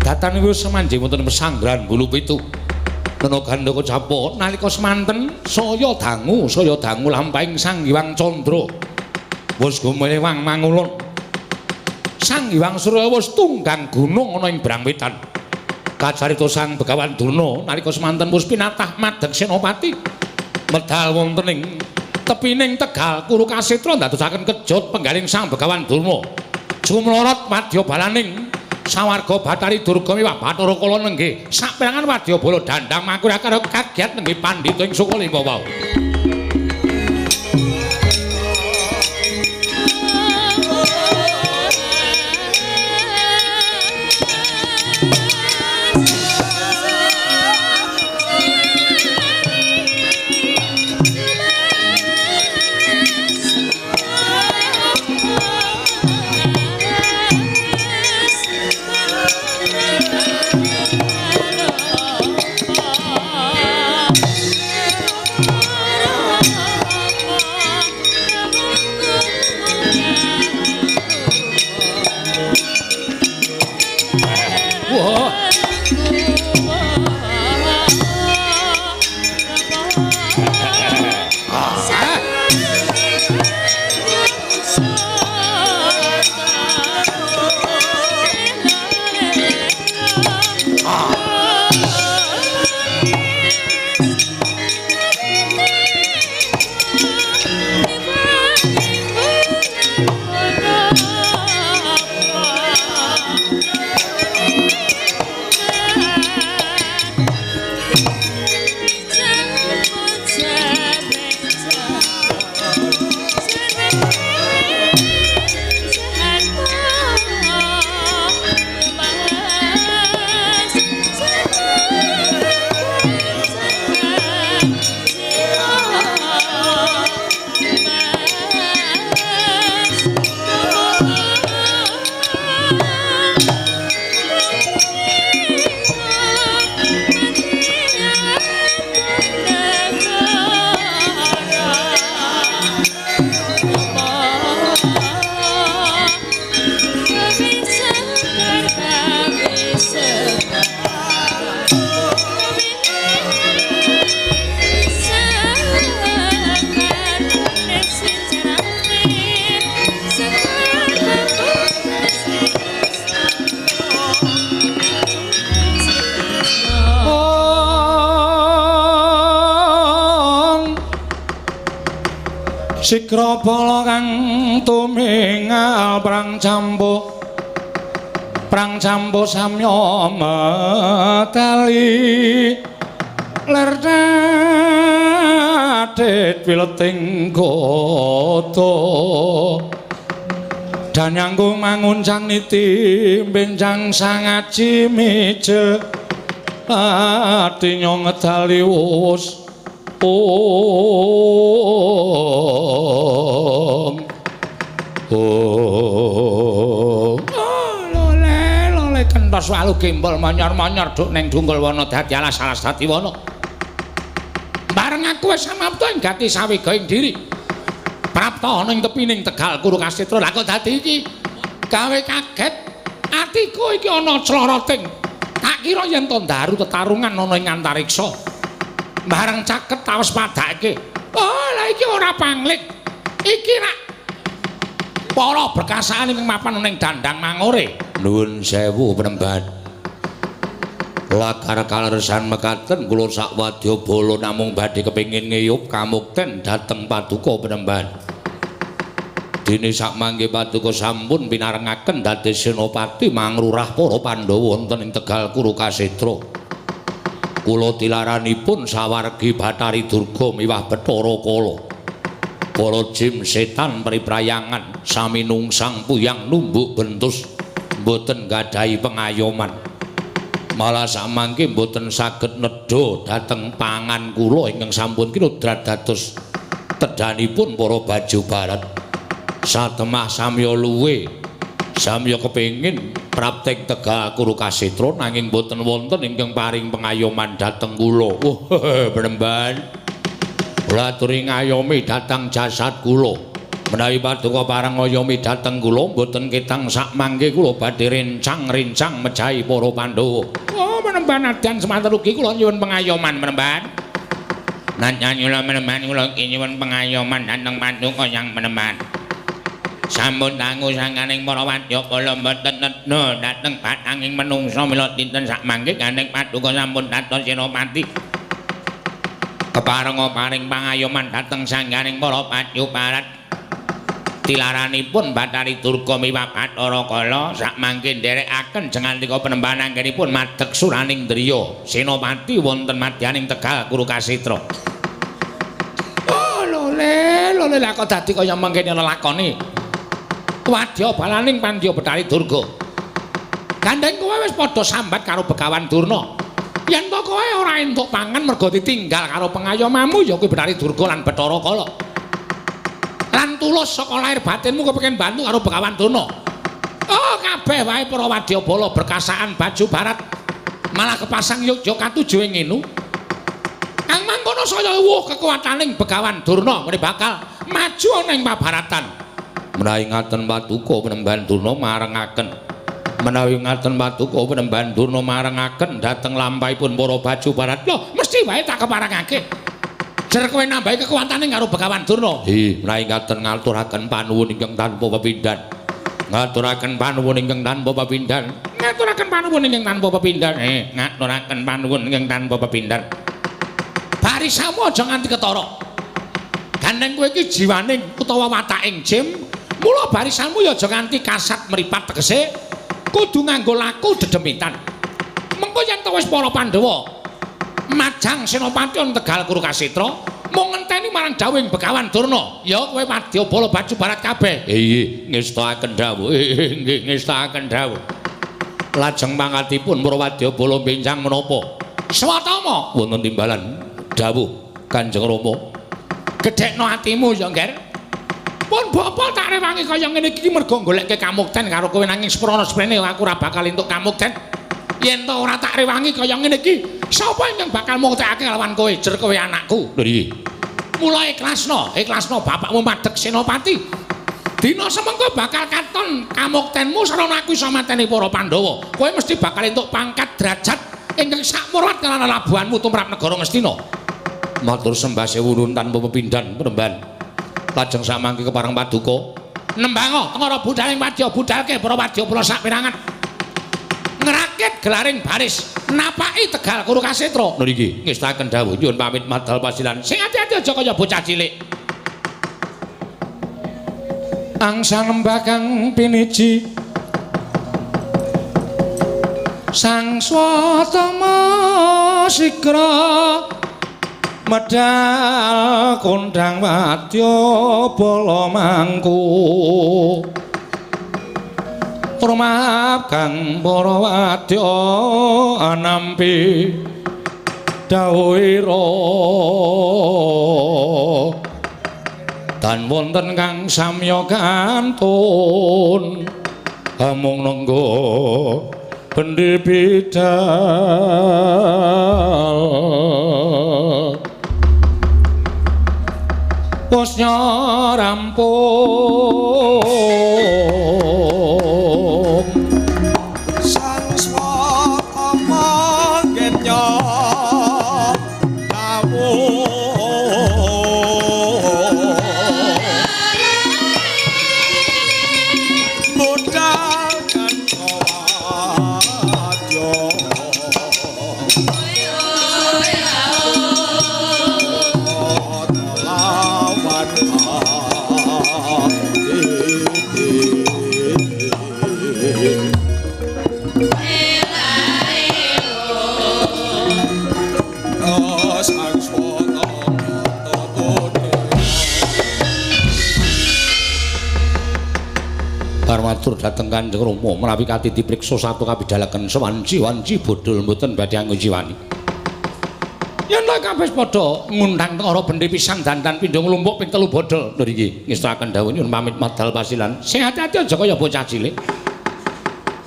Datane wis semanjing wonten pesanggrahan Bulupitu. Nana Gandaka Capa nalika semanten saya dangu lampahing Sang Hyang Candra. Wis gumewang mangulon. Sang Hyang Surya wis tunggang gunung ana ing Brangwetan. Kacarita Sang Begawan Durna nalika semanten wis pinatah madeg senopati. Medal wonten ing tepining Tegal Kurukasetra ndadosaken kejot penggaling Sang Begawan Durna. Jumlorot wadya balaning sawarga Bathari Durga miwah Bathara Kala nenggih saperangan wadyabala dandang mangkur karo kagiat nenggih pandhita ing Sukalima wau. Sikrapala kang tumingal prang campo samya metali ler dadit wileting gata danyangku manguncang niti benjang sangaji mijil ati nyong ngedali wus. Om Om lole lole kentos walu gembol manyar-manyar duk neng dungkul wana dadi alas-alas dadi wana. Bareng aku wis samapta ing gati sawega ing diri. Prapta ana ing tepining Tegal Kurukasetra. Lah kok dadi iki gawe kaget atiku iki ana cloroting. Tak kira yen to ndaru tetarungan ana ing antariksa. Bareng caket tawes padake. Oh, lah iki ora panglik. Iki rak para berkasaan ing mapan ning dandang mangore. Nuwun sewu penemban. Lakar kaleresan mekaten kula sak wadyabala namung badhe kepengin ngeyup kamukten dhateng paduka penemban. Dene sak mangke paduka sampun pinarengaken dados senopati mangrurah para Pandhawa wonten ing Tegal Kurukasetra. Kula tilaranipun sawargi Bathari Durga miwah Bathara Kala. Para jim setan priprayangan sami nungsang puyang numbuk bentus mboten gadhahi pengayoman. Malah samangke mboten saged nedha dhateng pangan kula ingkang sampun kinodrat dados tedhanipun para baju barat. Satemah samya luwe, samya kepengin prapting Tegal Kurukasetra nanging boten wonten ingkang paring pengayoman dhateng kula. Wah, penemban. Kula aturi ngayomi dhateng jasad kula. Menawi paduka pareng ngayomi dhateng kula mboten ketang sakmangke kula badhe rencang-rencang mejahi para Pandhawa. Oh, Panembahan nadyan semanten ugi kula nyuwun pengayoman Panembahan. Nadyan kula Panembahan kula nyuwun pengayoman dhateng paduka Yang Panembahan. Sampun dangu sangganing para wadyabala mboten nedha dhateng batanging menungsa mila dinten sakmangke gandeng paduka sampun dados senopati. Keparenga paring pangayoman dhateng sangganing para padyuparat. Tilaranipun Bathari Durga miwah Bathara Kala sakmangke nderekaken jengandika Panembahan anggenipun madeg suraning driya senopati wonten madyaning Tegal Kurukasetra. Oh lole lole lha kok dadi kaya mangkene lelakone. Wadya balaning pandya Bathari Durga. Gandeng kowe wis padha sambat karo Begawan Durna. Yen to kowe ora entuk pangan mergo ditinggal karo pengayomamu ya kuwi Bathari Durga lan Bathara Kala. Lan tulus saka lahir batinmu kepengin bantu karo Begawan Durna. Oh kabeh wae para wadyabala berkasaan baju barat malah kepasang yogya katuju ing ngenu. Kang mangkono saya wuh kekuataning Begawan Durna ngene bakal maju ana ing pabaratan. Menawi ngaten paduka Panembahan Durna marengaken. Menawi ngaten paduka Panembahan Durna marengaken dhateng lampahipun para baju barat. Lho mesti wae tak keparengake. Jer kowe nambahi kekuatane karo Begawan Durna. Hi, menawi ngaten ngaturaken panuwun ingkang tanpa pepindhan. Ngaturaken panuwun ingkang tanpa pepindhan. Ngaturaken panuwun ingkang tanpa pepindhan. Ngaturaken panuwun ingkang tanpa pepindhan. Barisamu aja nganti ketara. Gandeng kowe iki jiwaning utawa wataking jim, mula barisanmu ya aja nganti kasat mripat tegese kudu nganggo laku dedemitan. Mengko yen to wis para Pandhawa majang senopati ana Tegal Kurukasetra mung ngenteni marang dawuhing Begawan Durna. Ya kowe wadyabala baju barat kabeh. Iya, ngestakaken dawuh. Nggih, ngestakaken dawuh. Lajeng pangkatipun para wadyabala benjang menapa? Swatama wonten timbalan dawuh Kanjeng Rama. Gedhekno atimu ya, Ngger. Pun bapa tak rewangi kaya ngene iki mergo golekke kamukten karo kowe nanging seprana seprene aku ora bakal entuk kamukten. Yen to ora tak rewangi kaya ngene iki, sapa ingkang bakal muktekake lawan kowe? Jer kowe anakku. Lho iki. Mula ikhlasno, ikhlasno bapakmu madeg senopati. Dina semengko bakal katon kamuktenmu sarana aku iso mateni para Pandhawa. Kowe mesti bakal entuk pangkat derajat ingkang sakmurwat lan labuhanmu tumrap negara Ngastina. Matur sembah sewu tanpa pepindhan Panembahan. Lajeng samangke kepareng paduka nembango tengara budhaling wadya budhalke para wadyabala saperangan. Ngrakit gelaring baris napaki Tegal Kurukasetra. Lho iki ngestakaken dawuh nyuwun pamit madal pasilan. Sing ati-ati aja kaya bocah cilik. Angsa nembah kang piniji Sang Swatama sikra medal kondang wadya bala mangku. Rumah kang para wadya anampi dawuhira tan wonten kang samya kantun amung nenggo bendi bidal wosnya rampung. Sang Swatama genya dawuh budal kanca lawan Sang Swatama Parmatur dhateng Kanjeng Rama menawi kati dipriksa satu kabidalaken sewanci-wanci bodhol mboten badhe angujiwani. Yen ta kabeh padha ngundang tengara bendi pisang dandan pindho nglumpuk ping 3 bodhol. Lho iki ngestakaken dawuh nyuwun pamit madal pasilan. Sing ati-ati aja kaya bocah cilik.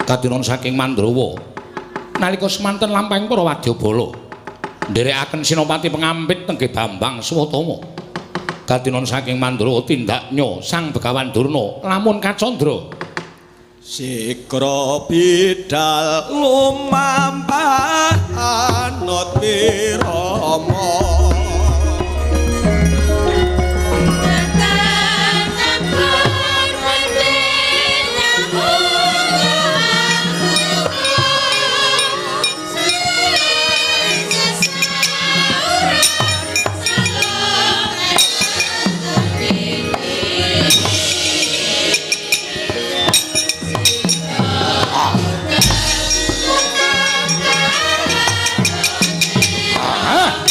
Katinon saking Mandrawa nalika semanten lampahing para wadyabala nderekaken senopati pengampit tenggih Bambang Swatama. Katinon saking Mandura tindaknya Sang Begawan Durna lamun kacandra. Sikra bidal lumampah anut wirama. Ah!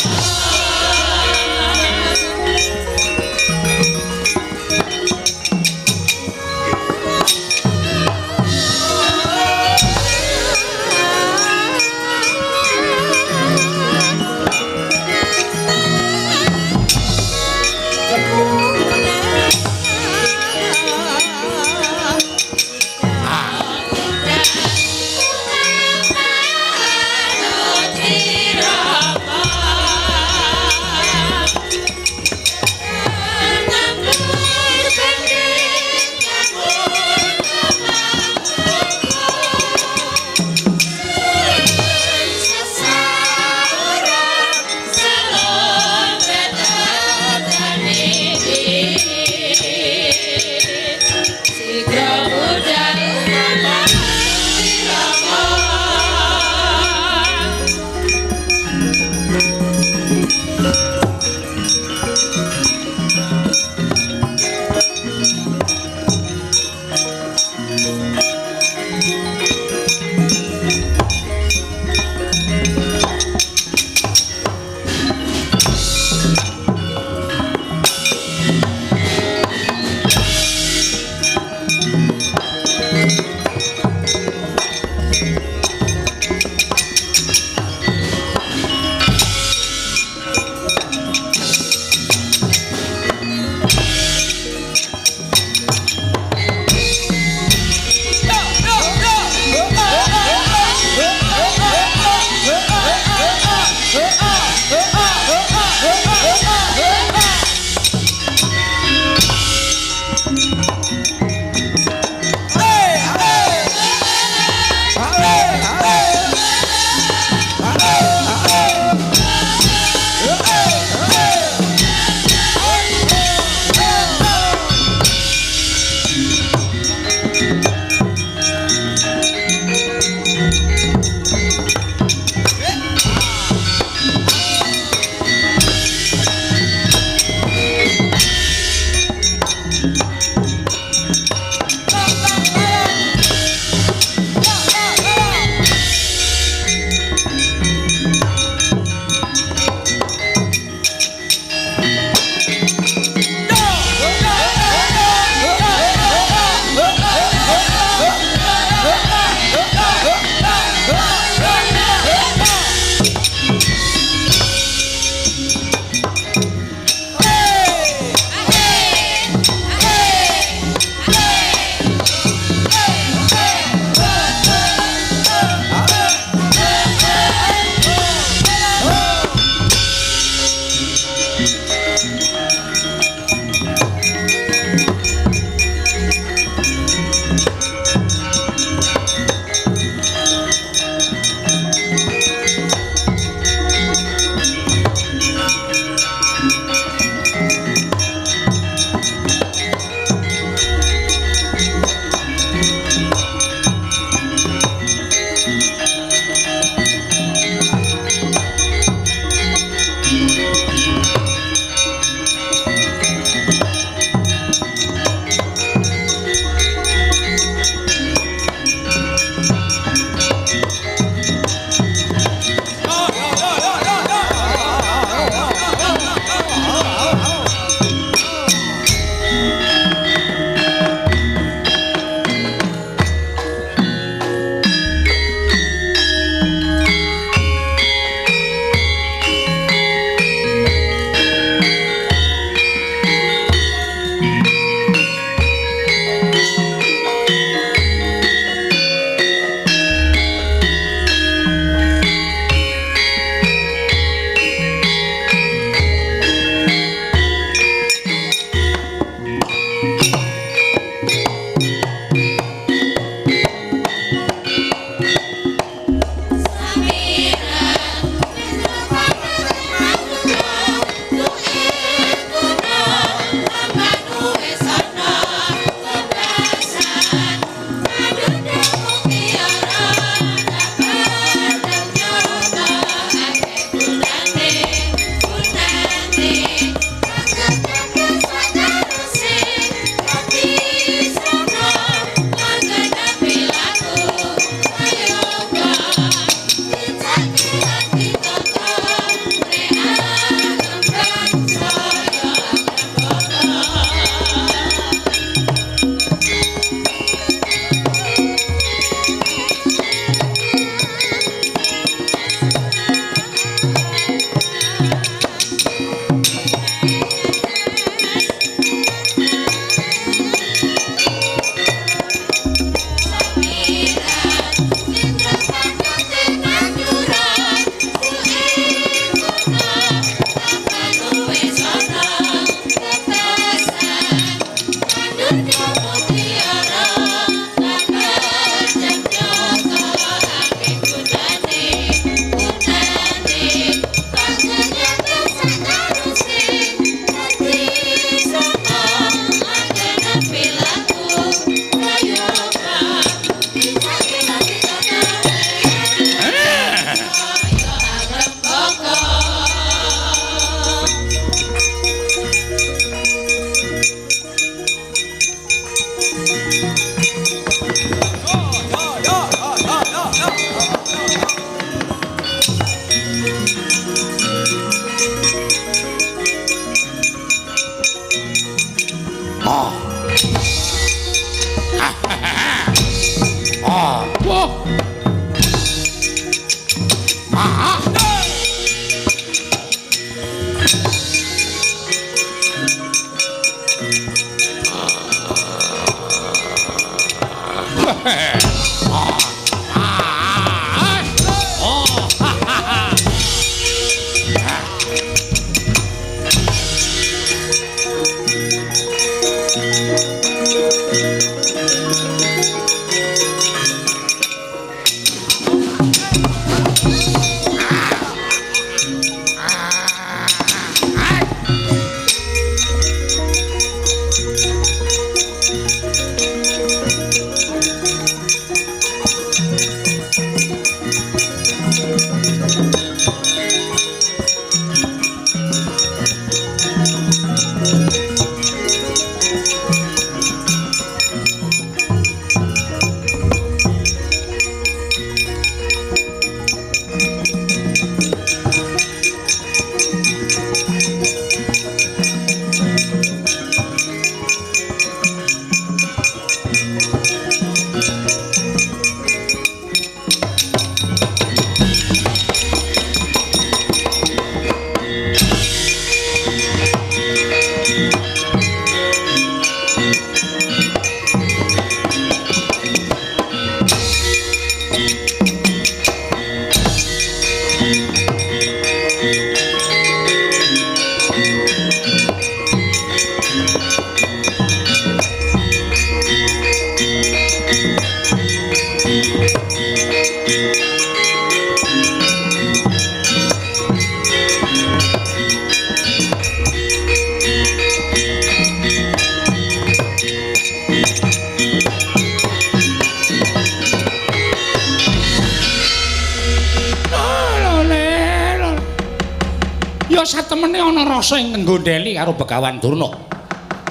Ya satemene ana rasa ing nggondheli karo Begawan Durna.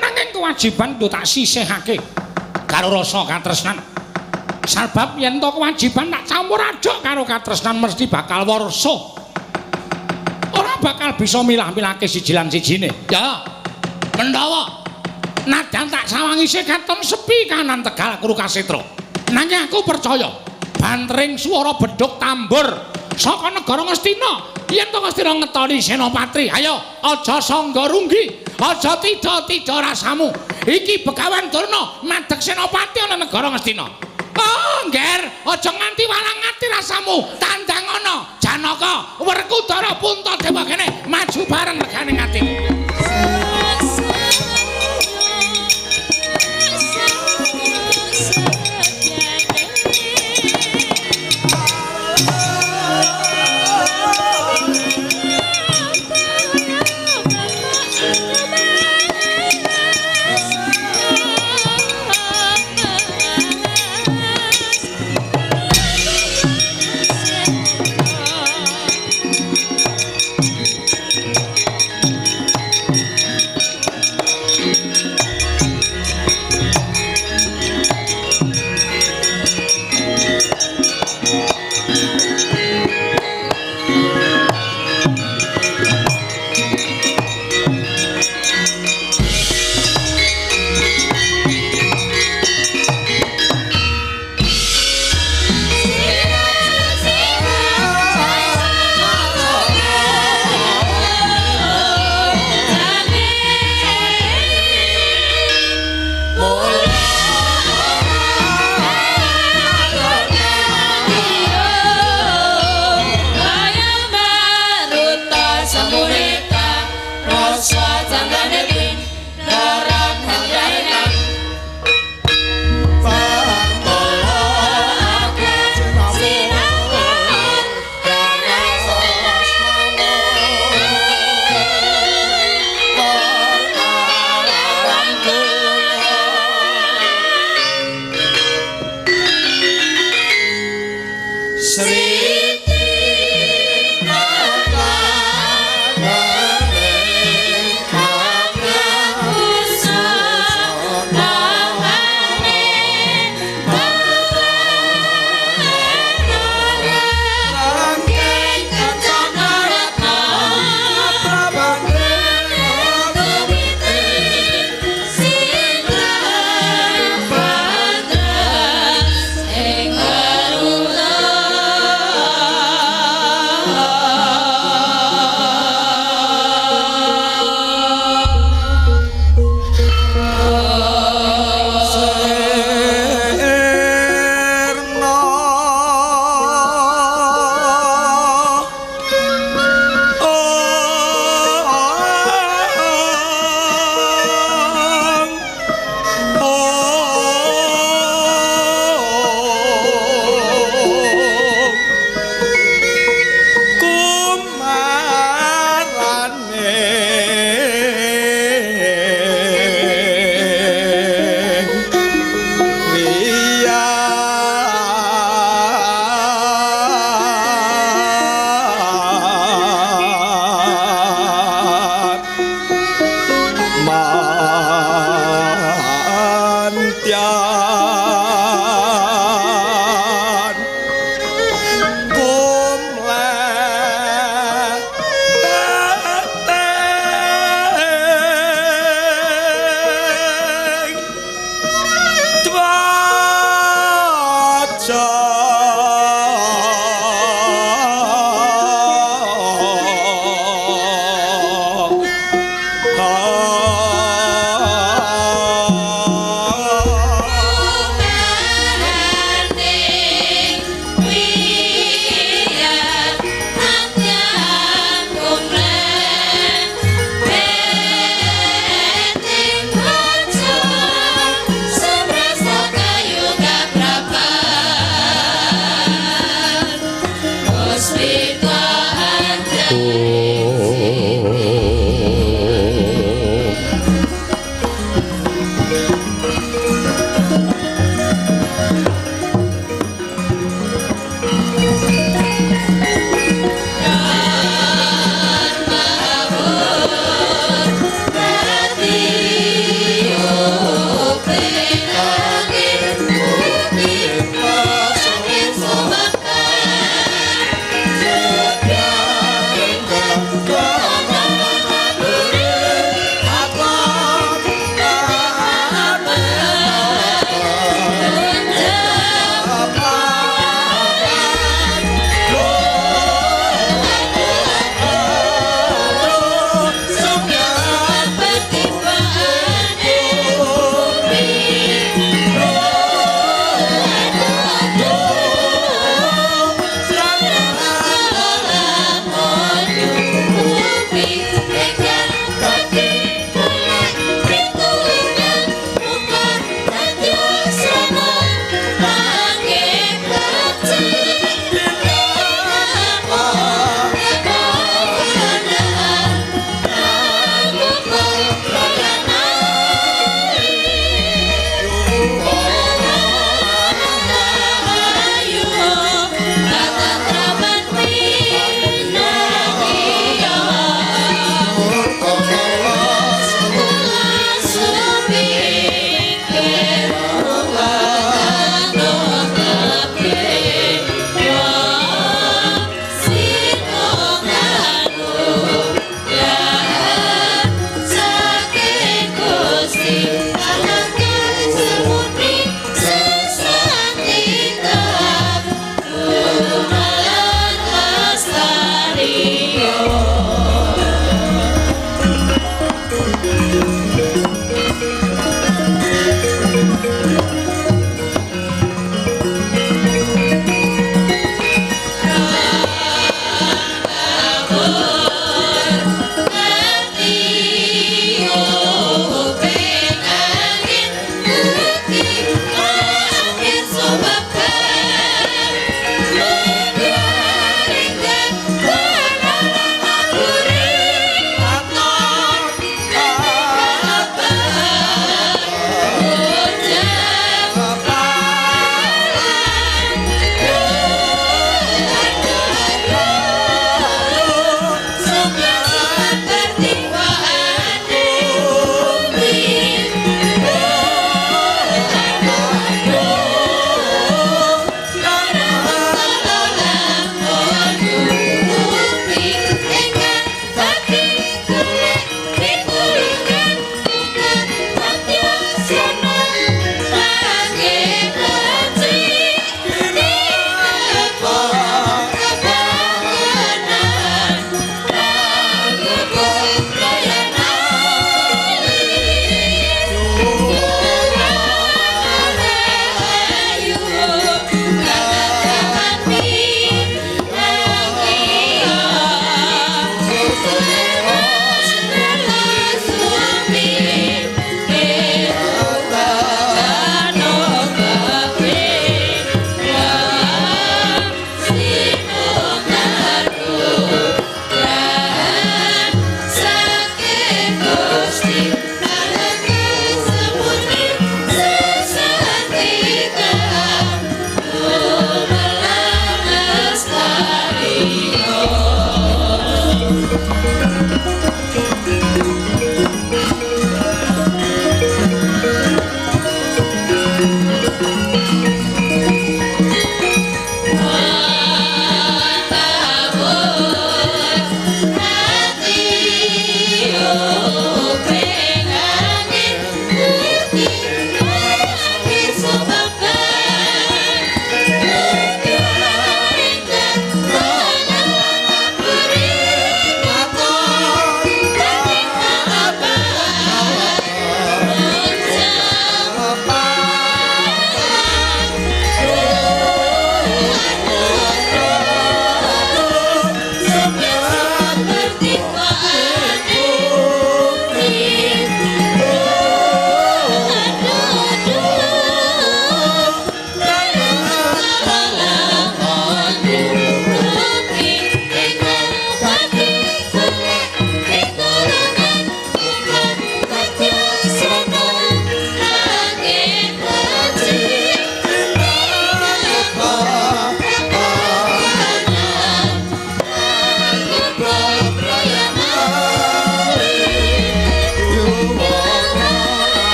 Nanging kewajiban kudu tak sisihake karo rasa katresnan. Sabab yen to kewajiban tak campur aduk karo katresnan mesti bakal warsa. Ora bakal bisa milah-milahke siji lan sijine. Ya, Mendawa. Nadyan tak sawangi isih katon sepi kanan Tegal Kurukasetra. Nanging aku percaya bantering swara bedhug tambur saka negara Ngastina. Yen to Ngastina ngetoni Senopatri, ayo aja sangga runggi, aja tida-tida rasamu. Iki Begawan Durna madheg Senopati ana negara Ngastina. Oh, Ngger, aja nganti walang ati rasamu. Tandang ana Janaka, Werkudara, Puntadewa kene maju bareng regane atimu.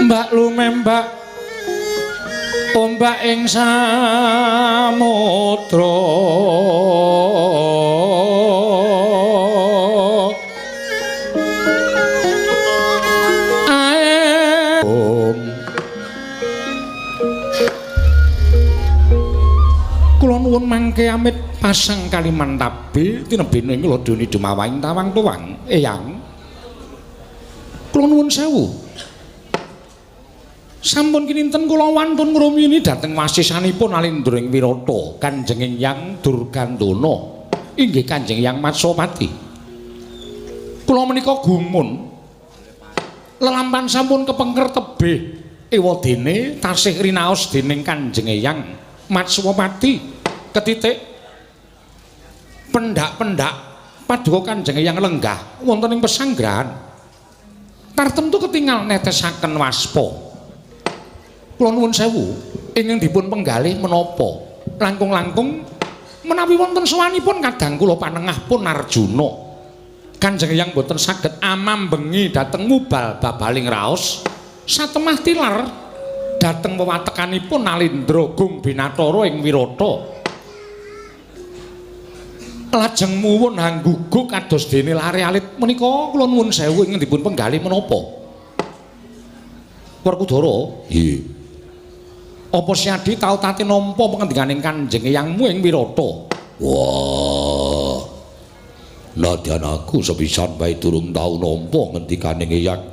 Mbak lumembak ombak ing samudra. Kula nuwun mangke amit pasang Kalimantabe tinebene ing ladoni dumawaing tawang tuwang eyang. Kula nuwun sewu. Sampun kininten kula wantun ngrumiyini dhateng wasisanipun Alindra ing Wirata Kanjeng Hyang Durgandana inggih Kanjeng Hyang Matswapati. Kula menika gumun lelampan sampun kepengker tebih ewadene tasih rinaos dening Kanjeng Hyang Matswapati ketitik pendak-pendak paduka Kanjeng Hyang lenggah wonten ing pesanggrahan tartemtu ketingal netesaken waspa. Kula nuwun sewu ingkang dipun penggalih menapa langkung-langkung menawi wonten sowanipun kadang kula panengah pun Arjuna. Kanjeng Hyang boten saged amambengi dhateng mubal babaling raos satemah tilar Dhateng wewatekanipun Nalindra Gung Binatara ing Wirata. Lajeng muwun hangguguk kados dene lare alit menika kula nuwun sewu ingkang dipun penggalih menapa? Werkudara, nggih. Apa Siadi tau tate nampa pangandikaning Kanjeng Eyangmu ing Wirata? Wah. Nadyan aku sepisan bae durung tau nampa ngendikaning Eyang.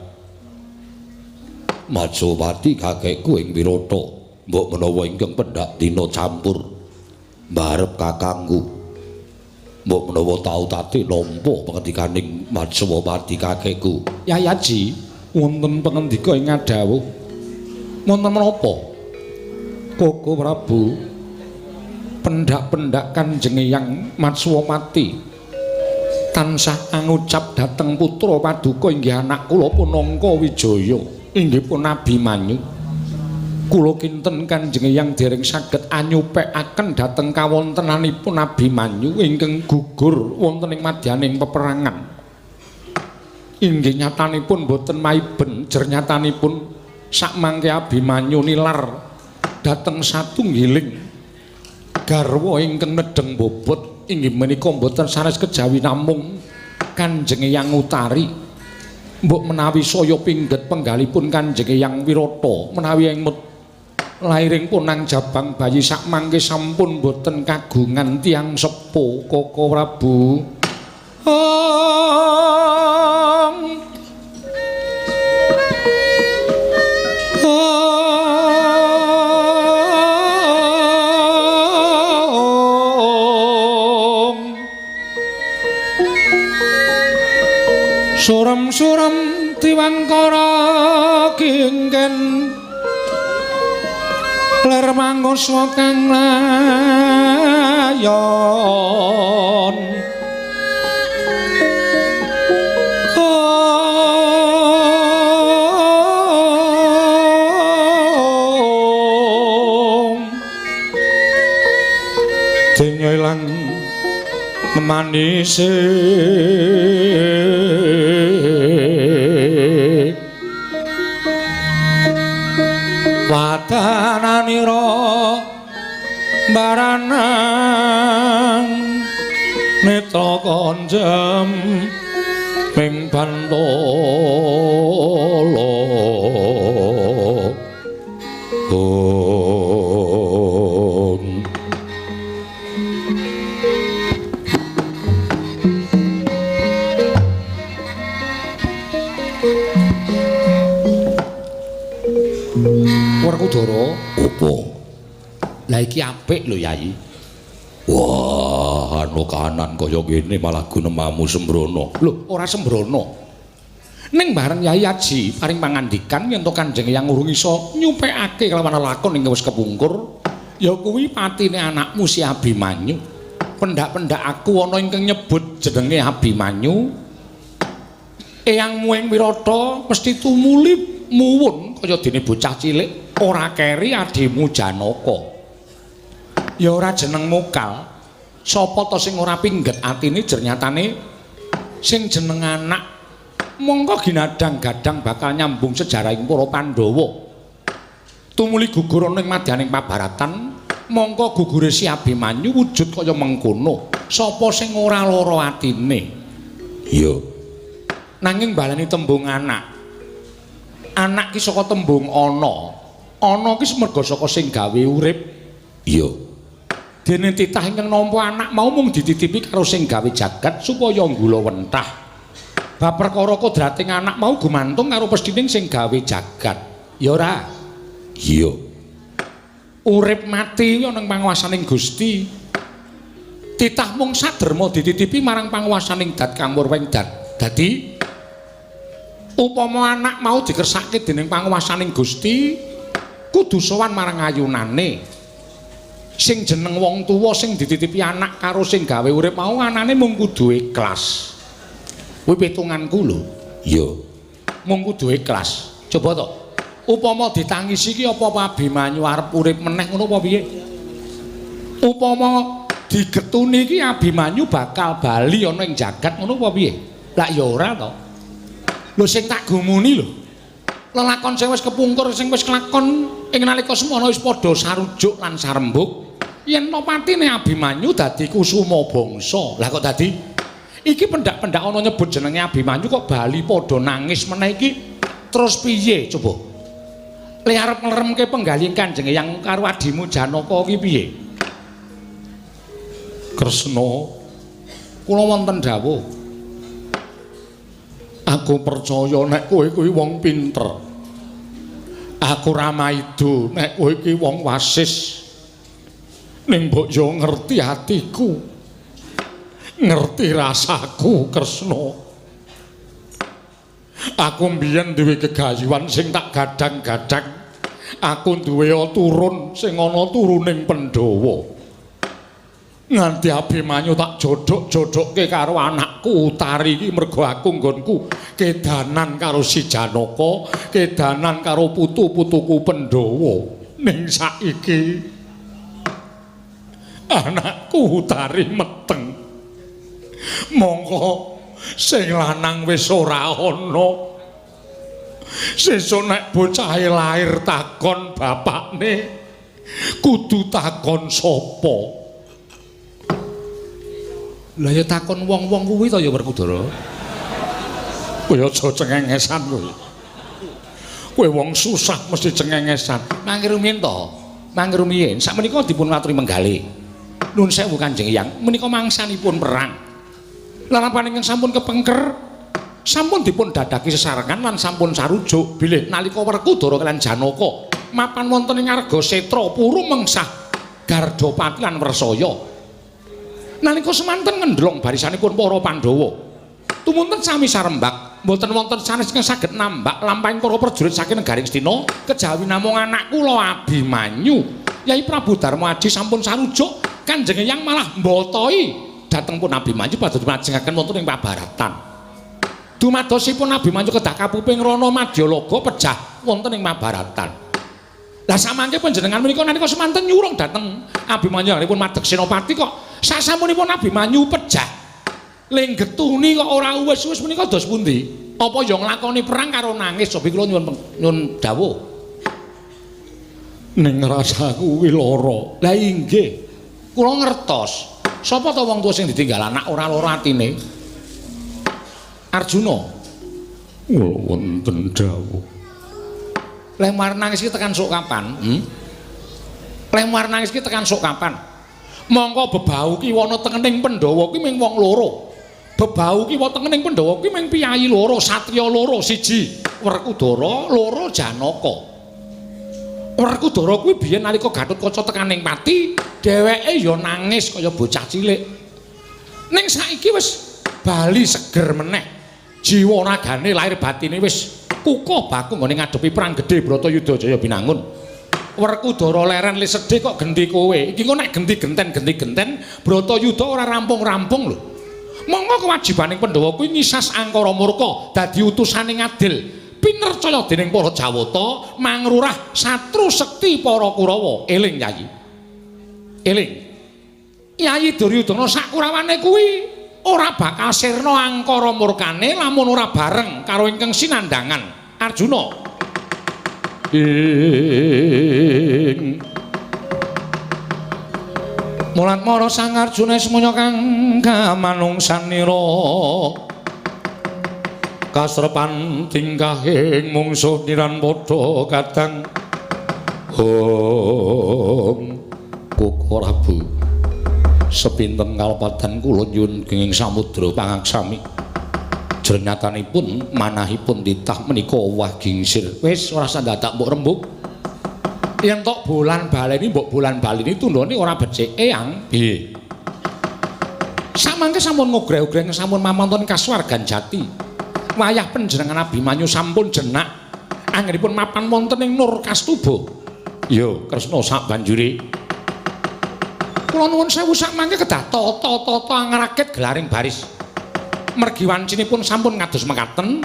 Matswapati kakekku ing Wirata, mbok menawa ingkang pendak dina campur mbarep kakangku. Mbok menawa tau tate nampa pangandikaning Matswapati kakekku. Yayaji, wonten pangandika ing ngadhawuh. Wonten menapa? Koko Prabu, pendak-pendak Kanjeng Eyang Matswapati tansah angucap dhateng putra paduka inggih anak kula Punangka Wijaya, inggih pun Abimanyu. Kula kinten Kanjeng Eyang dereng saged anyupekaken dhateng kawontenanipun Abimanyu ingkang gugur wonten ing madyaning peperangan. Inggih nyatanipun boten maiben, jer nyatanipun sakmangke Abimanyu nilar dhateng satunggiling garwa ingkang nedheng bobot inggih menika boten sanes kejawi namung Kanjeng Eyang Utari. Mbok menawi saya pingget penggalipun Kanjeng Eyang Wirata menawi emut lairing punang jabang bayi sakmangke sampun boten kagungan tiyang sepuh Koko Prabu. Suram-suram diwangkara kingken ler manguswa kang layon. Denya ilang manise watananira baranang netra konjem ming bantala. Werkudara, opo? Lah iki apik lho, Yai. Wah, anu kahanan kaya ngene malah gunemamu sembrono. Lho, ora sembrono. Ning bareng Yai Aji paring pangandikan yen to Kanjeng Eyang urung iso nyupekake kelawan lakon ing wis kepungkur, ya kuwi patine anakmu si Abimanyu. Pendak-pendak aku ana ingkang nyebut jenenge Abimanyu. Eyangmu ing Wirata mesti tumuli muwun kaya dene bocah cilik ora keri adimu Janaka. Ya ora jeneng mokal. Sapa to sing ora pingget atine jer nyatane sing jeneng anak mongko ginadang-gadang bakal nyambung sejarahing para Pandhawa. Tumuli gugur ana ing madyaning pabaratan, mongko gugure si Abimanyu wujud kaya mengkono. Sapa sing ora lara atine? Iya. Nanging baleni tembung anak. Anak ki saka tembung ana. Ana ki merga saka sing gawe urip. Iya. Dene titah ingkang nampa anak mau mung dititipi karo sing gawe jagat supaya nggula wentah. Bab perkara kodrating anak mau gumantung karo pesthining sing gawe jagat. Ya ora? Iya. Urip mati ana ing panguwasaning Gusti. Titah mung saderma dititipi marang panguwasaning dat kang murweng dat. Dadi upama anak mau dikersake dening panguwasaning Gusti, kudu sowan marang ayunane. Sing jeneng wong tuwa sing dititipi anak karo sing gawe urip mau anane mung kudu ikhlas. Kuwi pitunganku lho. Iya. Mung kudu ikhlas. Coba to. Upama ditangisi iki apa Abimanyu arep urip meneh ngono apa piye? Upama digetuni iki Abimanyu bakal bali ana ing jagat ngono apa piye? Lah ya ora to. Lho sing tak gumuni lho. Lelakon sing wis kepungkur, sing wis kelakon Ing nalika semono wis padha sarujuk lan sarembug yen to patine Abimanyu dadi Kusuma Bangsa. Lah kok dadi? Iki pendak-pendak ana nyebut jenenge Abimanyu kok bali padha nangis meneh iki terus piye coba? Le arep ngleremke penggalih Kanjeng Eyang karo adimu Janaka ki piye? Kresna, kula wonten dawuh. Aku percaya nek kowe kuwi wong pinter. Aku ra maido nek kowe iki wong wasis. Ning mbok yo ngerti atiku. Ngerti rasaku, Kresna. Aku mbiyen duwe gegayuhan sing tak gadang-gadang. Aku duwe turun sing ana turuning Pandhawa. Nganti Abimanyu tak jodhok-jodhokke karo anakku Utari iki mergo aku nggonku kedanan karo si Janaka, kedanan karo putu-putuku Pandhawa. Ning saiki anakku Utari meteng. Mongko sing lanang wis ora ana. Sesuk nek bocahe lair takon bapakne, kudu takon sapa? Lah ya takon wong-wong kuwi to ya Werkudara. Kowe aja cengengesan kowe. Kowe wong susah mesti cengengesan. Mangke rumiyin to. Mangke rumiyin sakmenika dipun waturi menggalih. Nun sewu Kanjeng Eyang, menika mangsanipun perang. Lalapan ingkang sampun kepengker sampun dipun dadaki sesarengan lan sampun sarujuk bilih nalika Werkudara kaliyan Janaka mapan wonten ing Argasetra puru mengsah Gardapati lan Wrsaya. Nalika semanten ngendlong barisanipun para Pandhawa. Tumunten sami sarembak, mboten wonten sanes ingkang saged nambak lampahing para prajurit saking negaring Astina kejawi namung anak kula Abimanyu. Yai Prabu Darma Aji sampun sarujuk, Kanjeng Eyang malah mbotoi dhateng pun Abimanyu padha dimajengaken wonten ing pabaratan. Dumadosipun Abimanyu kedah kapuping rana madyalaga pejah wonten ing Mabaratan. Lah samangke panjenengan menika nalika semanten nyurung dhateng Abimanyu anggenipun madeg senopati kok sasampunipun Abimanyu pejah lenggetuni kok ora uwis-uwis menika dos pundi? Apa ya nglakoni perang karo nangis? Sopi kula nyuwun dawuh. Ning rasaku kuwi lara. Lah inggih, kula ngertos. Sapa to wong tuwa sing ditinggal anak ora lara atine? Arjuna. Kula wonten dawuh. Leh mar nangis iki tekan sok kapan? Leh mar nangis iki tekan sok kapan? Mongko bebau ki wana tengening Pandhawa ki ming wong loro. Bebau ki wonten tengening Pandhawa ki ming piyayi loro, satriya loro, siji Werkudara, loro Janaka. Werkudara kuwi biyen nalika Gatotkaca tekaning pati, dheweke ya nangis kaya bocah cilik. Ning saiki wis bali seger meneh. Jiwa ragane lahir batine wis kukuh baku nggone ngadepi perang gedhe Bratayuda Jaya Binangun. Werkudara leren le sedih kok genti kowe. Iki engko nek genti genten-genti genten Bratayuda ora rampung-rampung lho. Monggo kewajibaning Pandhawa kuwi ngisas angkara murka dadi utusane ngadil pinercaya dening para Jawata mangrurah satru sekti para Kurawa. Eling Yayi. Eling. Yayi Duryudana sakurawane kuwi ora bakal sirna angkara murkane lamun ora bareng karo ingkang sinandhangan Arjuna. Ing Mulat mara Sang Arjuna semuanya kang kamanungsanira kasrepan tingkahing mungsuh niran padha kadang hong Koko Prabu sepinten kalepadan kula nyuwun genging samudra pangaksami jrenyatanipun manahipun titah menika owah gingsir. Wis ora usah dadak mbok rembug. Yen tok bolan baleni mbok bolan baleni tundhone ora becik. Eyang, piye? Samangke sampun ngogreh-ogreh sampun mamonton kasuwargan jati. Wayah panjenengan Abimanyu sampun jenak anggenipun mapan wonten ing Nur Kastuba. Ya, Kresna sak banjure. Kula nuwun sewu sakmangke kedah tata-tata ngrakit gelaring baris. Mergi wancinipun sampun kados mekaten,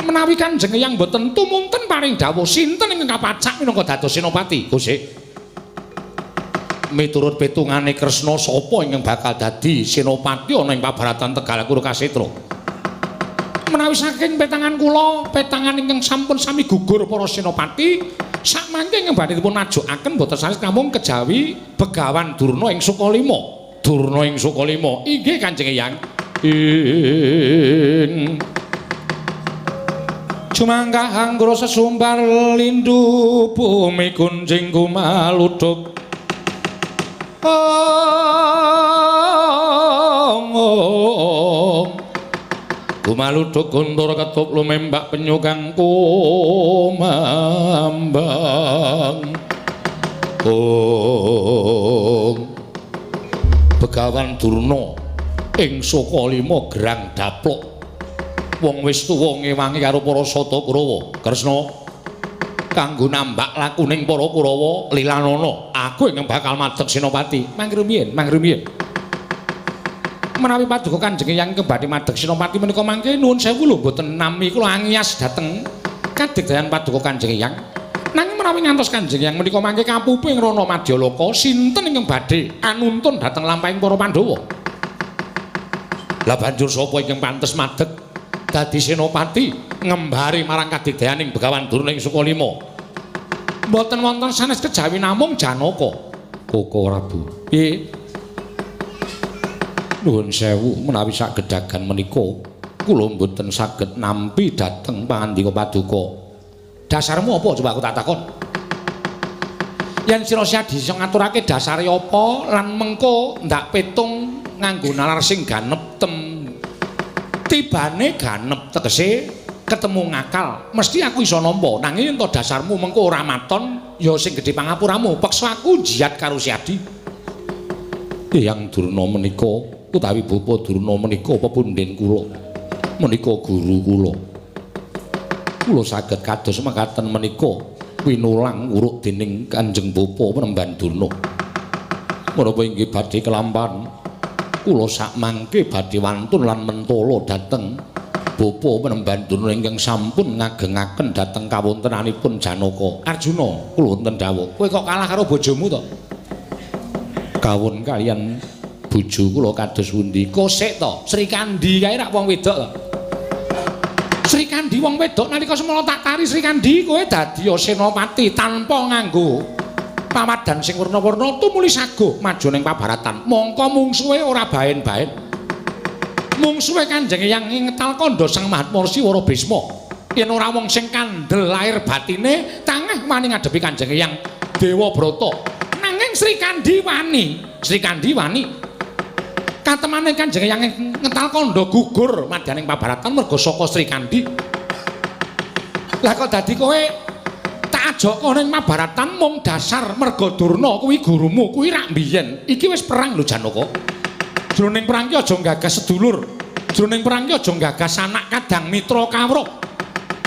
menawi Kanjeng Eyang boten tumunten paring dawuh sinten ingkang kapacak minangka dados senopati, Gusti. Miturut pitungane Kresna sapa ingkang bakal dadi senopati ana ing pabaratan Tegal Kuru Kasetra? Menawi saking petangan kula, petangan ingkang sampun sami gugur para senopati, Sakmangke ngembane dipun majukaken boten sanes namung kejawi Begawan Durna ing Sukalima. Durna ing Sukalima. Inggih Kanjeng Eyang. Ing Jumangkah anggra sesumbar lindu bumi gunjing kumaluduk. Ong kumaluduk guntur ketup lumembak penyu kang kumambang. Ong Begawan Durna ing Sukalima gerang daplok. Wong wis tuwa ngewangi karo para Sata Kurawa. Kresna kanggo nambak lakuning para Kurawa lilanana, aku ingkang bakal madeg senopati. Mangrumiyin, mangrumiyin. Menawi paduka Kanjeng Eyang kembali madeg senopati menika mangke nuwun sewu lho mboten nami kula angias dhateng kadigdayan paduka Kanjeng Eyang. Nanging menawi ngantos Kanjeng Eyang menika mangke kapupu ing Rana Madyaloka, sinten ingkang badhe anuntun dhateng lampahing para Pandhawa? Lah banjur sapa ingkang pantes madeg dadi senopati ngembari marang kadigdayaning Begawan Durna ing Sukalima? Mboten wonten sanes kejawi namung Janaka. Koko Prabu. Piye? Nuwun sewu menawi sak gedagan menika kula mboten saged nampi dhateng pangandika paduka. Dasarmu apa coba aku tak takon? Yen sira Siadi iso ngaturake dasare apa lan mengko ndak petung nganggo nalar sing ganep tem tibane ganep tegese ketemu ngakal mesti aku iso nampa. Nanging yen to dasarmu mengko ora maton ya sing gedhe pangapuramu, peksa aku jihad karo Siadi. Eyang Durna menika utawi Bapa Durna menika pepunden kula, menika guru kula. Kula saged kados mekaten menika winulang wuruk dening Kanjeng Bapa Penemban Durna. Menapa inggih badhe kelampahan kula sakmangke badhe wantun lan mentala dhateng Bapa Penemban Durna ingkang sampun ngagengaken dhateng kawontenanipun Janaka. Arjuna, kula wonten dawuh. Kowe kok kalah karo bojomu to? Kawon kalian bojo kula kados pundi? Kosek to, Srikandhi kae rak wong wedok to. Srikandhi wong wedok nalika semono tak tari Srikandhi kowe dadi senopati tanpa nganggo pawadan sing werna-werna tumuli saguh maju ning pabaratan. Mongko mungsuhe ora baen-baen. Mungsuhe Kanjeng Eyang ngetal kandha Sang Mahatma Rsi Wara Bisma. Yen ora wong sing kandel lahir batine tangeh wani ngadepi Kanjeng Eyang Dewa Brata. Nanging Srikandhi wani, Srikandhi wani. Katemane Kanjeng Eyang ngetal kandha gugur madyaning pabaratan merga saka Srikandhi. Lah kok dadi kowe tak ajaka ning Mabaratan mung dasar merga Durna kuwi gurumu, kuwi rak mbiyen. Iki wis perang lho Janaka. Jroning perang ki aja nggagas sedulur. Jroning perang ki aja nggagas anak kadang mitra kawruh.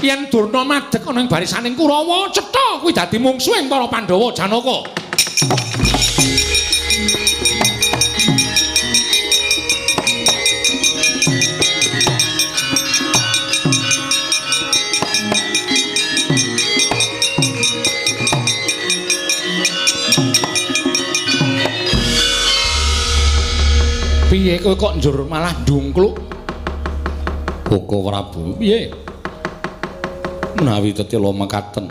Yen Durna madeg ana ing barisaning Kurawa, cetha kuwi dadi mungsuhing para Pandhawa Janaka. Piye kowe kok njur malah ndungkluk? Koko Prabu, piye? Menawi tetela mekaten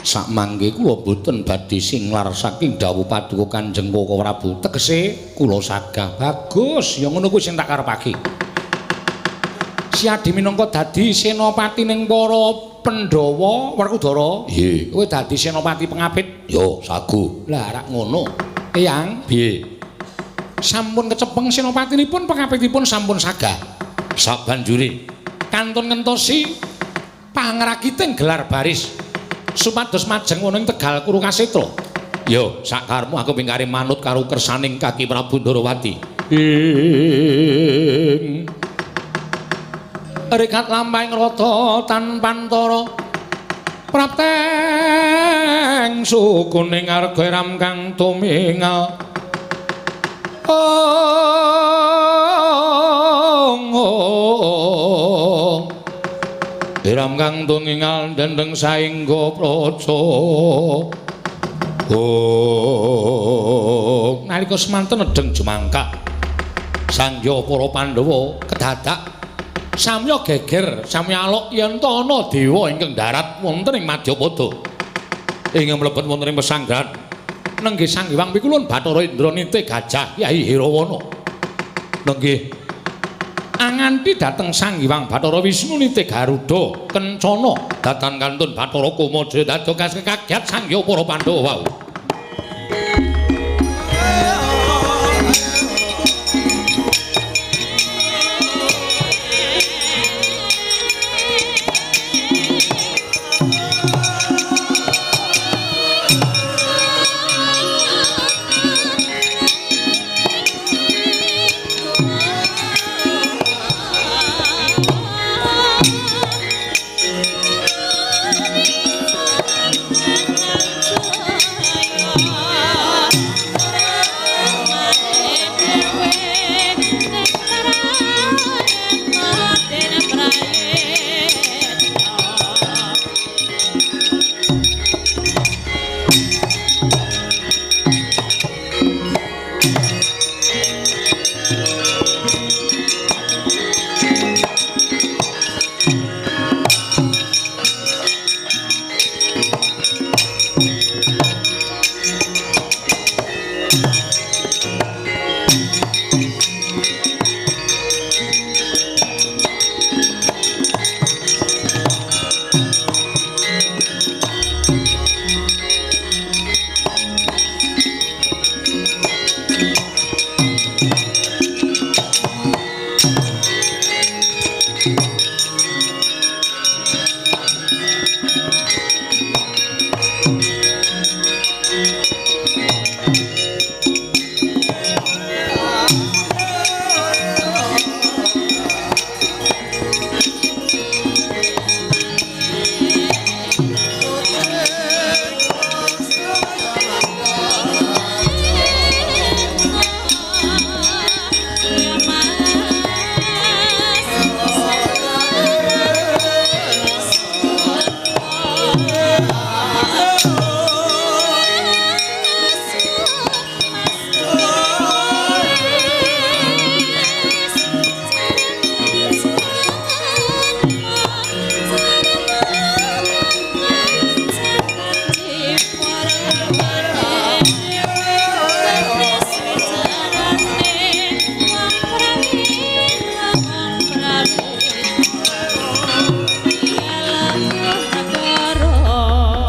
sakmangke kula boten badhe singlar saking dawuh paduka Kanjeng Koko Prabu. Tegese kula sagah. Bagus, ya ngono kuwi sing tak karepake. Siadi minangka dadi senopati ning para Pandhawa Werkudara. Nggih. Kowe dadi senopati pengapit? Ya, sagu. Lah rak ngono. Eyang, piye? Sampun kecepeng senopatinipun pengapitipun sampun sagah. Sabanjure kantun ngentosi pangrakiting gelar baris supados majeng ana ing Tegal Kurukasetra. Ya, sakarmu aku pingkare manut karo kersaning Kaki Prabu Ndorowati. Ing rikat lampahing rata tanpantara prapteng sukuning arga ram kang tumingal. Ong ong Iram kang tungingal dendeng saengga praja. Ong nalika semanten nedheng jumangkah sangya para Pandhawa kedadak Samya geger, samya alok yen to ana dewa ingkang darat wonten ing Madyapada. Ingkang mlebet wonten ing pesanggrahan. Nenggih Sang Hyang Pikulun Bathara Indra nite gajah Kyai Hirawana. Nenggih anganti dhateng Sang Hyang Bathara Wisnu nite Garuda kencana datan kantun Bathara Kumajaya dados kaget Sang Hyang para Pandhawa wau.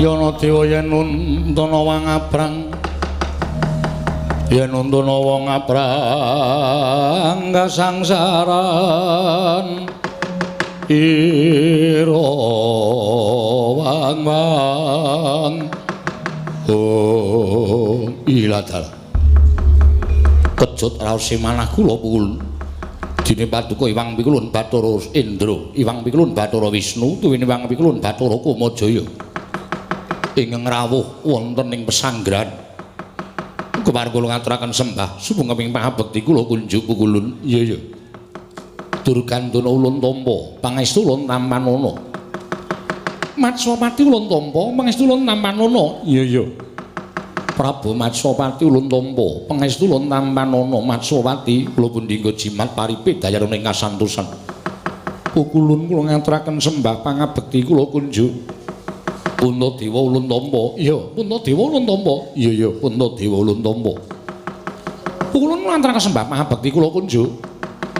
Yana dewa yen nuntuna wong abrang, yen nuntuna wong abrang kasangsaran ira wang-wang. Oh iladal kejut raos manah kula pukul dene paduka Iwang Pikulun Bathara Indra, Iwang Pikulun Bathara Wisnu, tuwin Iwang Pikulun Bathara Kumajaya ingkang rawuh wonten ing pesanggrahan. Kepareng kula ngaturaken sembah supenging pangabekti kula kunjuk pukulun. Iya iya. Durgandana ulun tampa, pangestu ulun tampanana. Matswapati ulun tampa, pangestu ulun tampanana. Iya iya. Prabu Matswapati ulun tampa, pangestu ulun tampanana. Matswapati kula pundi nggo jimat paripe dayarana ing kasantosan. Pukulun kula ngaturaken sembah pangabekti kula kunjuk. Puntadewa ulun tampa. Iya, Puntadewa ulun tampa. Iya iya, Puntadewa ulun tampa. Pukulun ngaturaken sembah pangabekti kula kunjuk.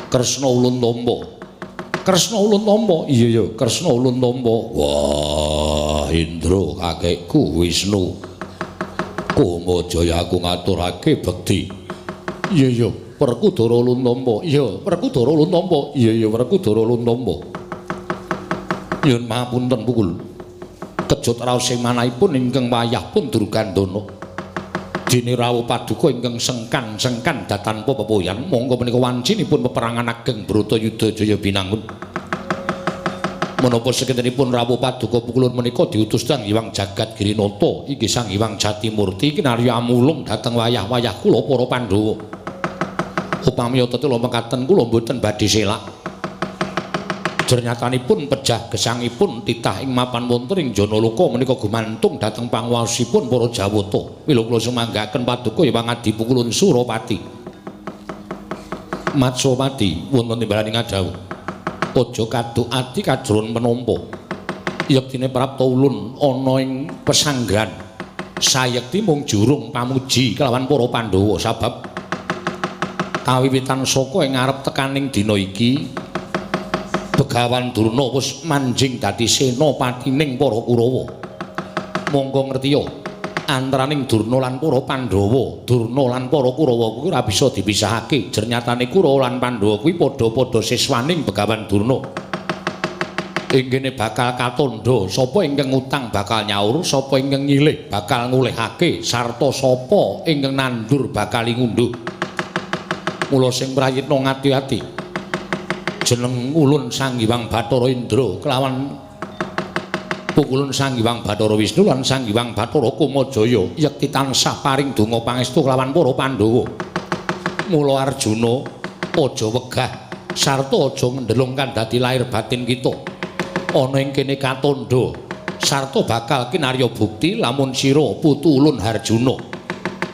Kresna ulun tampa. Kresna ulun tampa. Iya iya, Kresna ulun tampa. Wah, Indra kakekku Wisnu. Kumajaya aku ngaturake bekti. Iya iya, Werkudara ulun tampa. Iya, Werkudara ulun tampa. Iya iya, Werkudara ulun tampa. Nyuwun pangapunten pukul. Kejut raos manahipun ingkang wayah pun Durgandana. Dene rawuh paduka ingkang sengkan-sengkan datanpa pepoyan, monggo menika wancinipun peperangan ageng Bratayuda Jaya Binangun. Menapa sekintenipun rawuh paduka pukulun menika diutus Sang Hyang Jagat Girinata, inggih Sang Hyang Jatimurti kinarya amulung dhateng wayah-wayah kula para Pandhawa. Upami tetela mekaten kula mboten badhe selak. Jernyatanipun pejah gesangipun titah ing mapan wonten ing Janaloka menika gumantung dhateng panguwasipun para Jawata. Mila kula sumanggaken paduka Hyang Adi Pukulun Surapati. Matswapati wonten timbalan ing ngadhawuh. Aja kaduk ati kajron penampa. Yektine prapta ulun ana ing pesanggrahan. Sayekti mung jurung pamuji kelawan para Pandhawa sabab kawiwitan saka ing ngarep tekaning dina iki Begawan Durna wis manjing dadi senopatining para Kurawa. Monggo ngertiya antaraning Durna lan para Pandhawa, Durna lan para Kurawa kuwi ora bisa dipisahake. Jernyatane Kurawa lan Pandhawa kuwi padha-padha siswaning Begawan Durna. Ing kene bakal katandha sapa ingkang ngutang bakal nyaur, sapa ingkang nyilih bakal ngulihake, sarta sapa ingkang nandur bakal ngunduh. Mula sing prayitna ngati-ati. Jeneng ulun Sang Hyang Bathara Indra kelawan pukulun Sang Hyang Bathara Wisnu lan Sang Hyang Bathara Kumajaya yekti tansah paring donga pangestu kelawan para Pandhawa. Mula Arjuna aja wegah sarta aja ngendelung kang dadi lahir batin kita. Ana ing kene katandha sarta bakal kinarya bukti lamun sira putu ulun Harjuna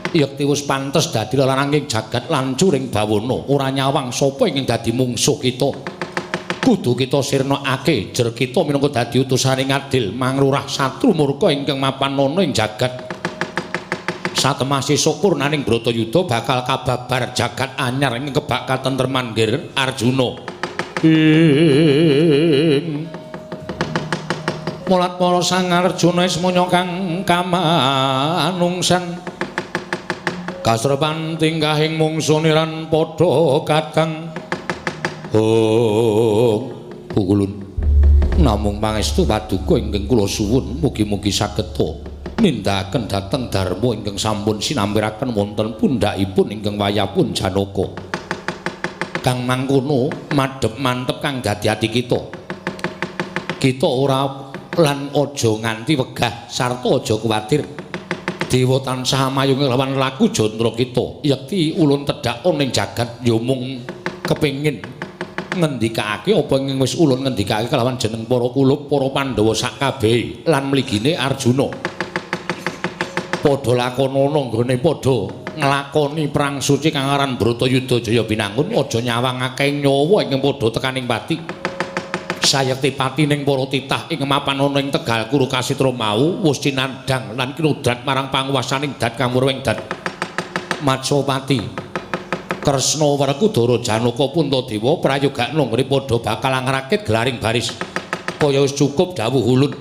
yekti wis pantes dadi lelananging jagat lan curing bawana ora nyawang sapa ingkang dadi mungsuh kita. Kudu kita sirnakake jer kita minangka dadi utusane ngadil mangrurah satru murka ingkang mapan ana ing jagat. Satemah sesuk purnaning Bratayuda bakal kababar jagat anyar ing kebak katentreman nggir Arjuna. Ing mulat para Sang Arjuna ismaya kang kamanungsan kasrepan tingkahing mungsu niran padha kadang. Oh, pukulun namung pangestu paduka ingkang kula suwun mugi-mugi saged nindakaken dhateng dharma ingkang sampun sinampiraken wonten pundhakipun ingkang wayahipun Janaka. Kang mangkono madhep mantep kang dadi ati kita. Kita ora lan aja nganti wegah sarta aja kuwatir. Dewa tansah mayung lawan laku jantра kita. Yekti ulun tedhak ning jagat ya mung kepengin ngendikake apa ing wis ulun ngendikake kelawan jeneng para kulup para Pandhawa sakabehe lan mligine Arjuna. Padha lakonana nggone padha nglakoni perang suci kang aran Bratayuda Jaya Binangun aja nyawangake nyawa ingkang padha tekaning pati. Sayekti patining para titah ing mapan ana ing Tegal Kuru Kasitra mau wis cinandhang lan kinudrat marang panguwasaning dat kang wurwing dat Matsapati Kresna Werkudara Janaka Puntadewa prayogakna nggone padha bakal ngrakit gelaring baris. Kaya wis cukup dawuh ulun.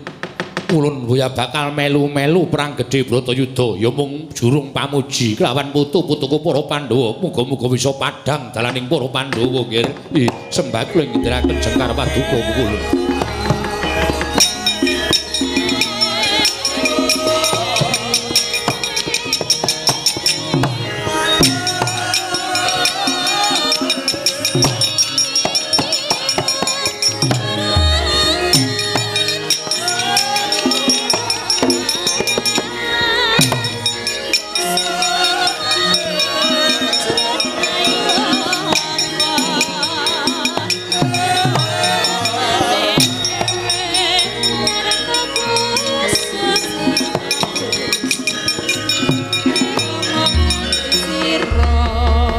Ulun boya bakal melu-melu perang gedhe Bratayuda ya mung jurung pamuji kelawan putu-putuku para Pandhawa. Muga-muga bisa padhang dalaning para Pandhawa nggih. Sembah kula ngendiraken jengkar paduka kula.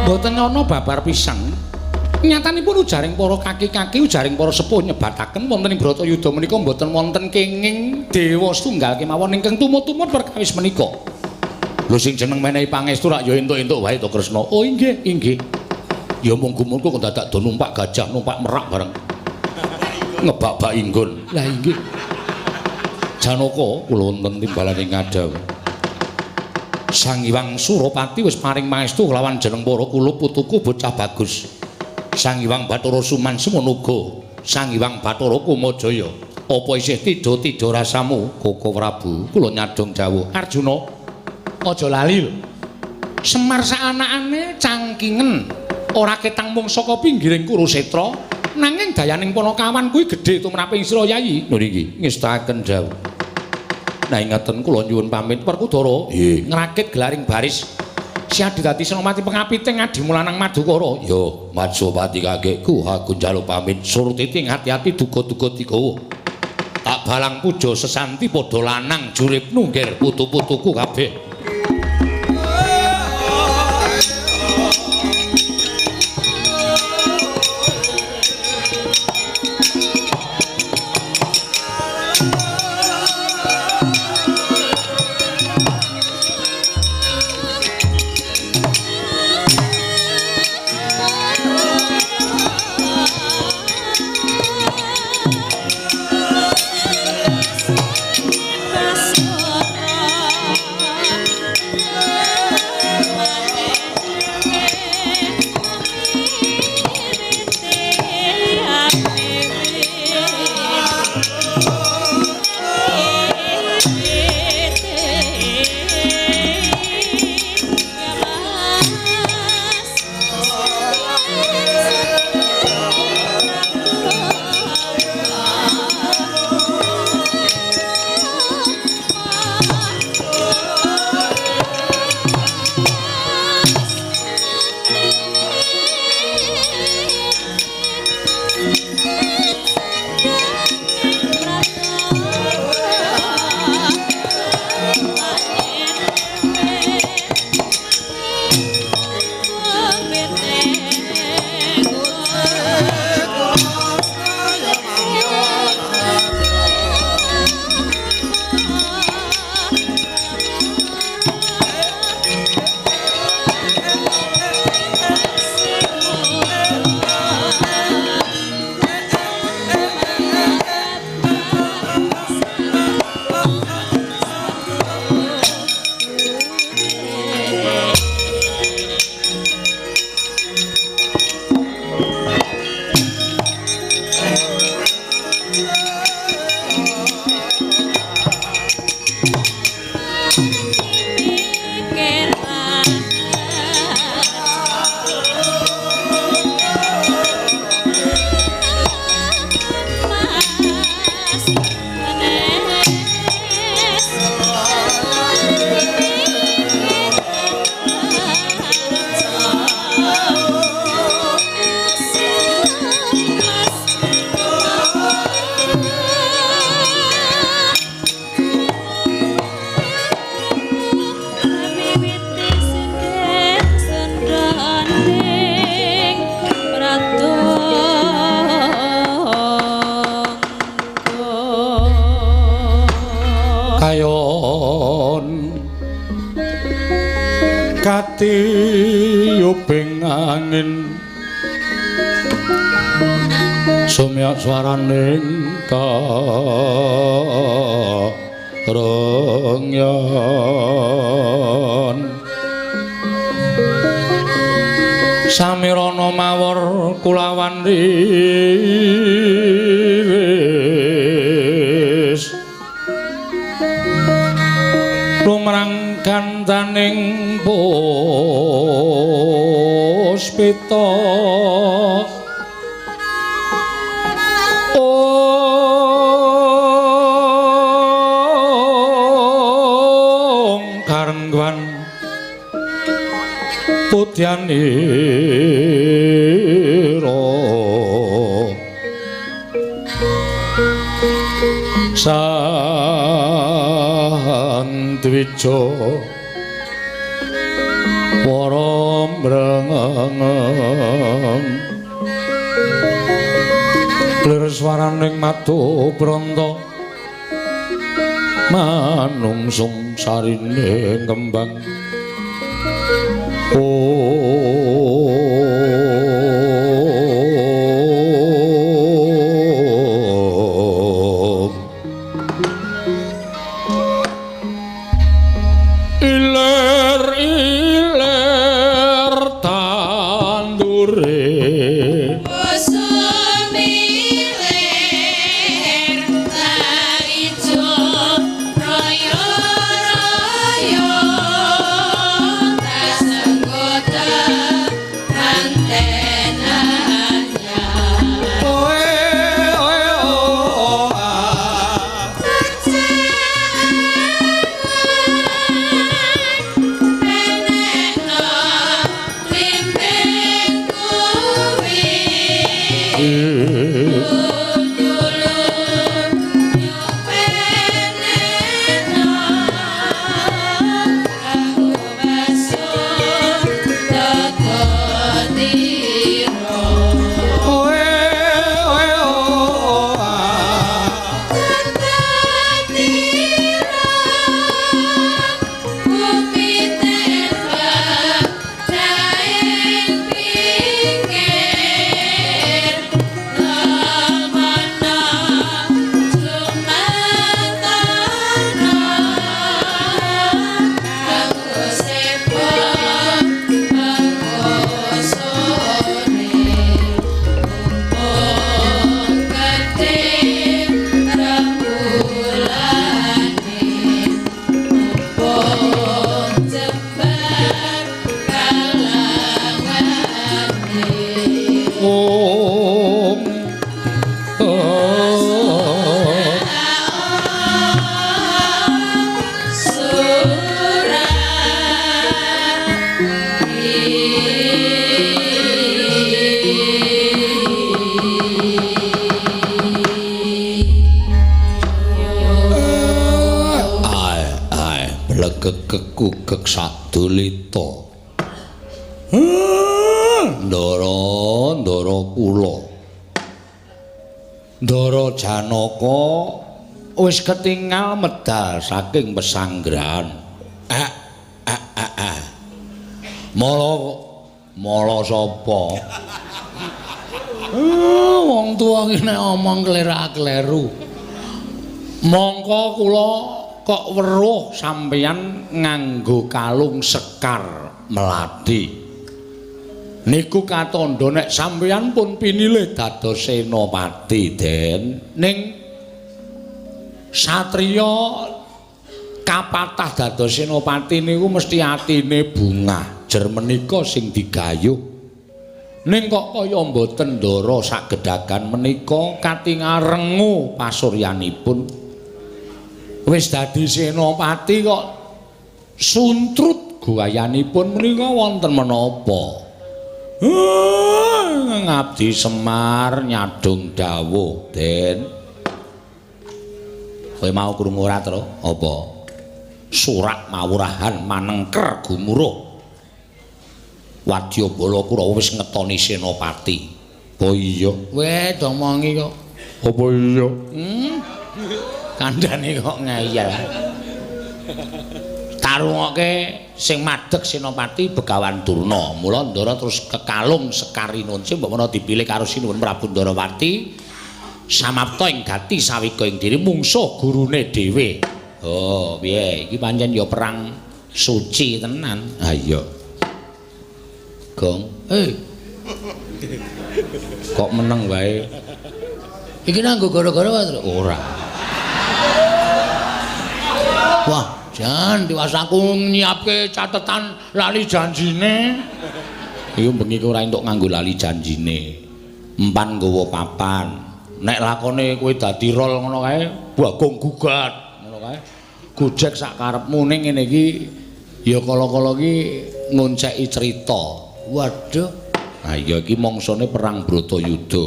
Mboten ana babar pisang. Nyatanipun ujaring para kaki-kaki, ujaring para sepuh nyebataken wonten ing Bratayuda menika mboten wonten kenging dewa setunggal kemawon ingkang tumut-tumut perkawis menika. Lho sing jeneng menehi pangestu rak ya entuk-entuk wae to Kresna. Oh inggih, inggih. Ya mung gumunku kok dadak do numpak gajah, numpak merak bareng. Ngebak-bak inggon. Lah inggih. Janaka kula wonten timbalane ngadhawuh. Sang Hyang Surapati wis paring pangestu kelawan jeneng para kula putuku bocah bagus. Sang Hyang Bathara Suman semono uga, Sang Hyang Bathara Kumajaya. Apa isih tidha-tidha rasamu, Koko Prabu? Kula nyadong dawuh. Arjuna, aja lali lho. Semar saanakane cangkingen, ora ketang mung saka pinggiring Kurusetra, nanging dayaning panakawan kuwi gedhe tumraping sira Yayi. Lho niki ngestakaken dawuh. Nah ingaten kula nyuwun pamit Werkudara. Nggih. Ngrakit gelaring baris. Siadi dadi senopati pengapiting adimulanang Madukara. Ya, Matsapati kakekku aku njaluk pamit. Surtiti ati-ati duga-duga digawa. Tak balang puja sesanti padha lanang jurip nunggir putu-putuku kabeh. Kayon katiyuping angin sumyak swaraning karengyan samirana mawar kulawan riris lumrang gandaning puspita. Ong karengwan putyanira sandwijo para mrengeng lir swaraning madu branta manungsung sarine kembang. Om iler iler tandure kekukek sadulita. Ndara ndara kula Ndara Janaka wis ketingal medal saking pesanggrahan. Mala mala sapa? Wong tuwa ki nek omong kleru-kleru. Mongko kula kok weruh sampeyan nganggo kalung sekar melati. Niku katandha nek sampeyan pun pinilih dados senopati, Den. Ning satriya Kapatah dados senopati niku mesti atine bungah, jer menika sing digayuh. Ning kok kaya mboten ndara sagedhagan menika katingal rengu pasuryanipun. Wis dadi senopati kok suntrut guayanipun menika wonten menapa? Ngabdi Semar nyadong dawuh, Den. Kowe mau krungu ora, Tru? Apa? Surak mawurahan manengker gumuruh. Wadyabala Kurawa wis ngetoni senopati. Apa iya? Weh, domongi kok. Apa iya? Kandhane kok ngeyel. Tarungoke sing madheg senopati Begawan Durna. Mula Ndara terus kekalung Sekar Rinunce mbok menawa dipilih karo Sinuwun Prabu Ndarawati. Samapta ing gati sawika ing diri mungsuh gurune dhewe. Oh, piye? Iki pancen ya perang suci tenan. Ha iya. Gong. Kok meneng wae? Iki nanggo gara-gara wae ora. Wah, jan tiwas aku nyiapke catetan lali janjine. Iku bengi ora entuk nganggo lali janjine. Empan nggawa papan. Nek lakone kowe dadi rol ngono kae, Bagong gugat ngono kae. Gojek sak karepmu ning ngene iki ya kala-kala iki ngonceki crita. Waduh. Ha iya iki mangsane perang Bratayuda.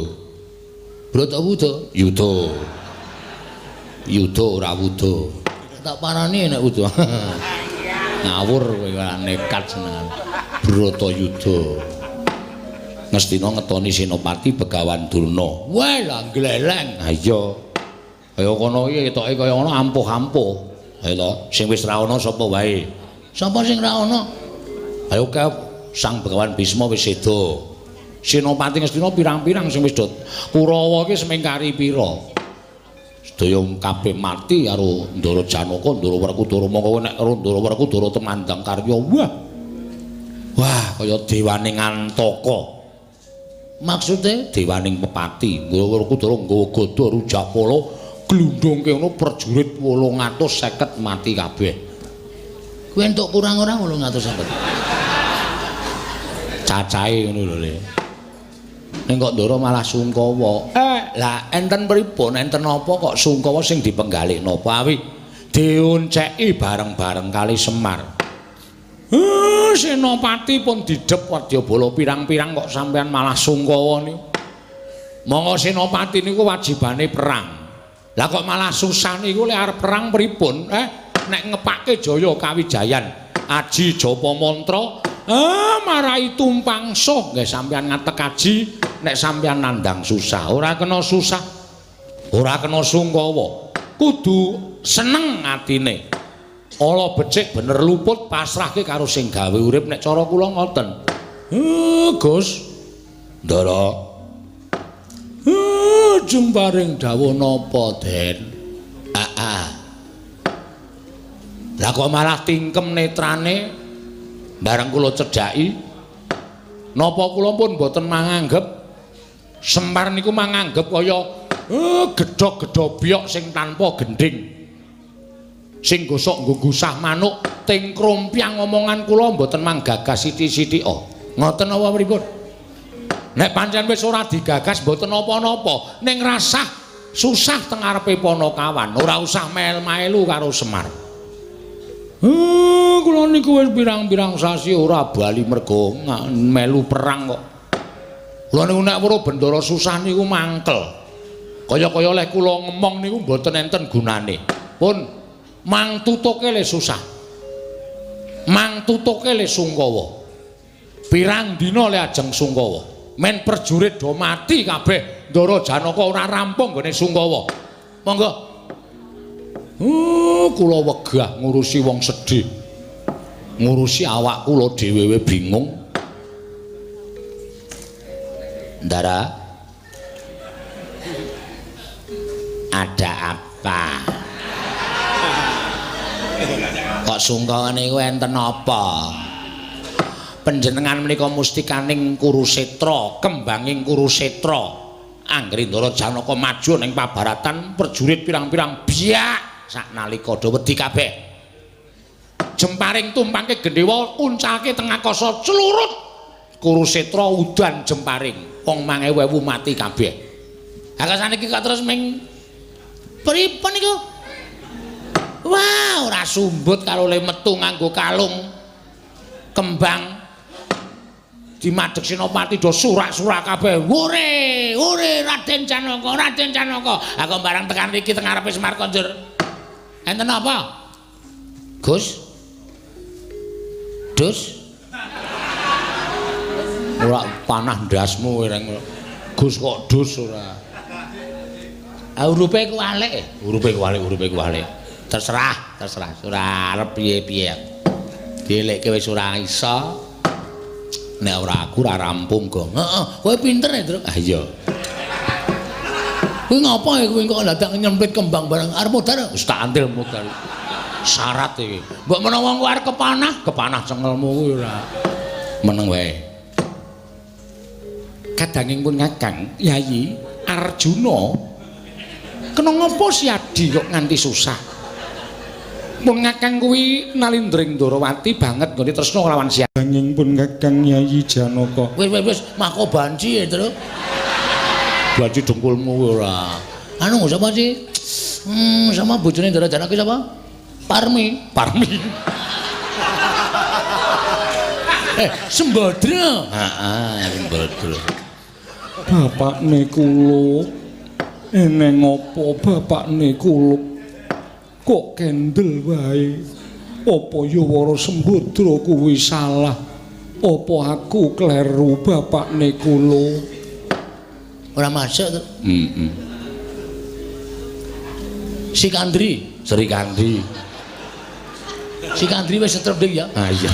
Bratawuda? Yuda. Yuda ora wuda. Tak parani nek wuda. Ngawur kowe ora nekat senengan. Bratayuda. Ngastina ngetoni Senopati Begawan Durna. Wah, lah gleleng. Ha iya. Kaya kono iki ketoke kaya ngono ampuh-ampuh. Ayo to, sing wis ra ana sapa wae? Sapa sing ra ana? Ayo kae Sang Begawan Bisma wis seda. Senopati Ngastina pirang-pirang sing wis do Kurawa iki semengkari pira? Sedaya kabeh mati karo Ndara Janaka, Ndara Werkudara. Mongko nek karo Ndara Werkudara temandang karya. Wah. Wah, kaya dewaning Antaka. Maksude dewaning Pepati, Ndara Werkudara nggawa gada Rujakpala glundhungke ngono prajurit 850 mati kabeh. Kuwi entuk kurang ora 850? Cacahe ngono lho, Le. Ning kok Ndara malah sungkawa. Lah enten pripun? Enten apa kok sungkawa sing dipenggalih napa awi dionceki bareng-bareng kali Semar. Senopati pun didhep wadyabala pirang-pirang kok sampean malah sungkawa niku. Monggo senopati niku wajibane perang. Lah kok malah susah niku lek arep perang pripun? Nek ngepake Jaya Kawijayan, aji japa mantra, marai tumpang suh nggih sampean ngatek aji nek sampean nandang susah. Ora kena susah, ora kena sungkawa. Kudu seneng atine. Ala becik bener luput pasrahke karo sing gawe urip nek cara kula ngoten. Gus. Ndara. Jembaring dawuh napa, Den? Lah kok malah tingkem netrane bareng kula cedhaki. Napa kula pun mboten manganggep Semar niku manganggep kaya gedhog-gedhobyok sing tanpa gendhing. Sing gosok nggo gusah manuk ting krompyang omongan kula mboten manggagas sithik-sithik. Ngoten apa pripun? Nek pancen wis ora digagas mboten napa-napa, ning rasah susah teng ngarepe Panakawan, ora usah mel-melu karo Semar. Kula niku wis pirang-pirang sasi ora bali mergo melu perang kok. Kula niku nek weruh bendara susah niku mangkel. Kaya-kaya leh kula ngemong niku mboten enten gunane. Pun mang tutuke le susah. Mang tutuke le sungkawa. Pirang dina le ajeng sungkawa. Men prajurit do mati kabeh, Ndara Janaka ora rampung nggone sungkawa. Monggo. Kula wegah ngurusi wong sedih. Ngurusi awak kula dhewe bingung. Ndara. Ada apa? Kok sungkawa niku enten apa? Panjenengan menika mustikaning Kurusetra, kembanging Kurusetra. Anggere Ndara Janaka maju ning pabaratan prajurit pirang-pirang biak saknalika do wedi kabeh. Jemparing tumpangke gendhewa uncalke teng akasa celurut. Kurusetra udan jemparing. Wong 1000 mati kabeh. Ha kok saniki kok terus ming pripun niku? Wah, ora sumbut karo le metu nganggo kalung kembang. Dimadhek Senopati do surak-surak kabeh. Hore, hore Raden Janaka, Raden Janaka. Ha kok barang tekan iki teng ngarepe Semar konjur. Enten apa? Gus. Dus. Ora panah ndasmu reng. Gus kok dus ora. Ah urupe kuwalik, urupe kuwalik, urupe kuwalik. Terserah, terserah. Ora arep piye-piye. Dielekke wis ora iso. Nek ora aku ora rampung, Gong. Heeh, kowe pinter ya, Truk. Ah iya. Kuwi ngopo ya kuwi kok dadak nyempit kembang barang arep modar? Wis tak antil modar. Syarat iki. Mbok menawa engko arep kepanah, kepanah cengelmu kuwi ora. Meneng wae. Kadanging pun Kakang Yayi Arjuna kena ngopo si Adi kok nganti susah? Pun Kakang kuwi nalindring Ndorowati banget nggone tresna kelawan si Adi. Pun Kakang Yayi Janaka. Wis wis wis mako banci ya, Truk. Banci dengkulmu kuwi ora. Anu sapa sih? Sama bojone Ndara Janaka sapa? Parmi. Parmi. Sembadra. Heeh, Sembadra. Bapakne kula eneng apa bapakne kula kok kendel wae? Apa ya wara Sembadra kuwi salah? Apa aku kleru bapakne kula? Ora masuk to. Heeh. Si Kandri, Sri Kandi. Si Kandri wis setrep dik ya. Ah iya.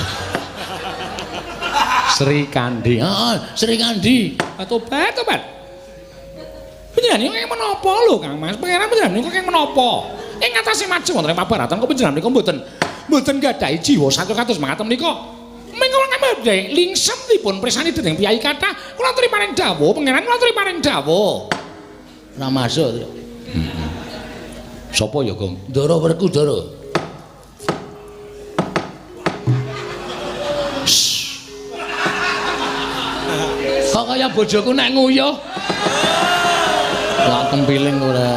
Sri Kandi. Heeh, Sri Kandi. Tobat, tobat. Panjenengan kaya menapa lho Kang Mas? Pangeran panjenengan niku kaya menapa? Ing atase maju wonten ing pabaratan kok panjenengan niku mboten gadhahi jiwa satya kados mekaten menika. Mengko kula lingsem dipun presani dening piyai kathah, kula aturi paring dawuh, pangeran kula aturi paring dawuh. Ora masuk. Heeh. Sapa ya, Gong? Ndara Werkudara. Kok kaya bojoku nek nguyuh. Lak tempiling ora.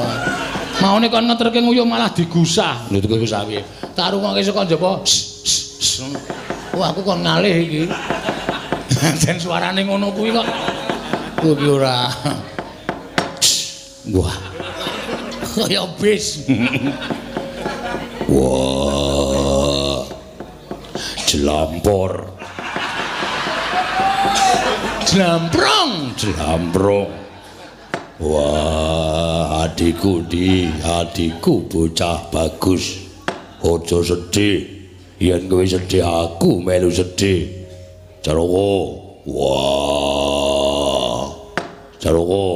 Maune kon ngeterke nguyuh malah digusah. Lho digusah piye? Tak rungokke saka njaba. Wah, aku kon ngalih iki. Den suarane ngono kuwi kok. Kuwi iki ora. Wah. Kaya bis. Wah. Jlampor. Jlamprong, jlamprong. Wah, adikku di, adikku bocah bagus. Aja sedih. Yen kowe sedih aku melu sedih. Caraka. Wah. Caraka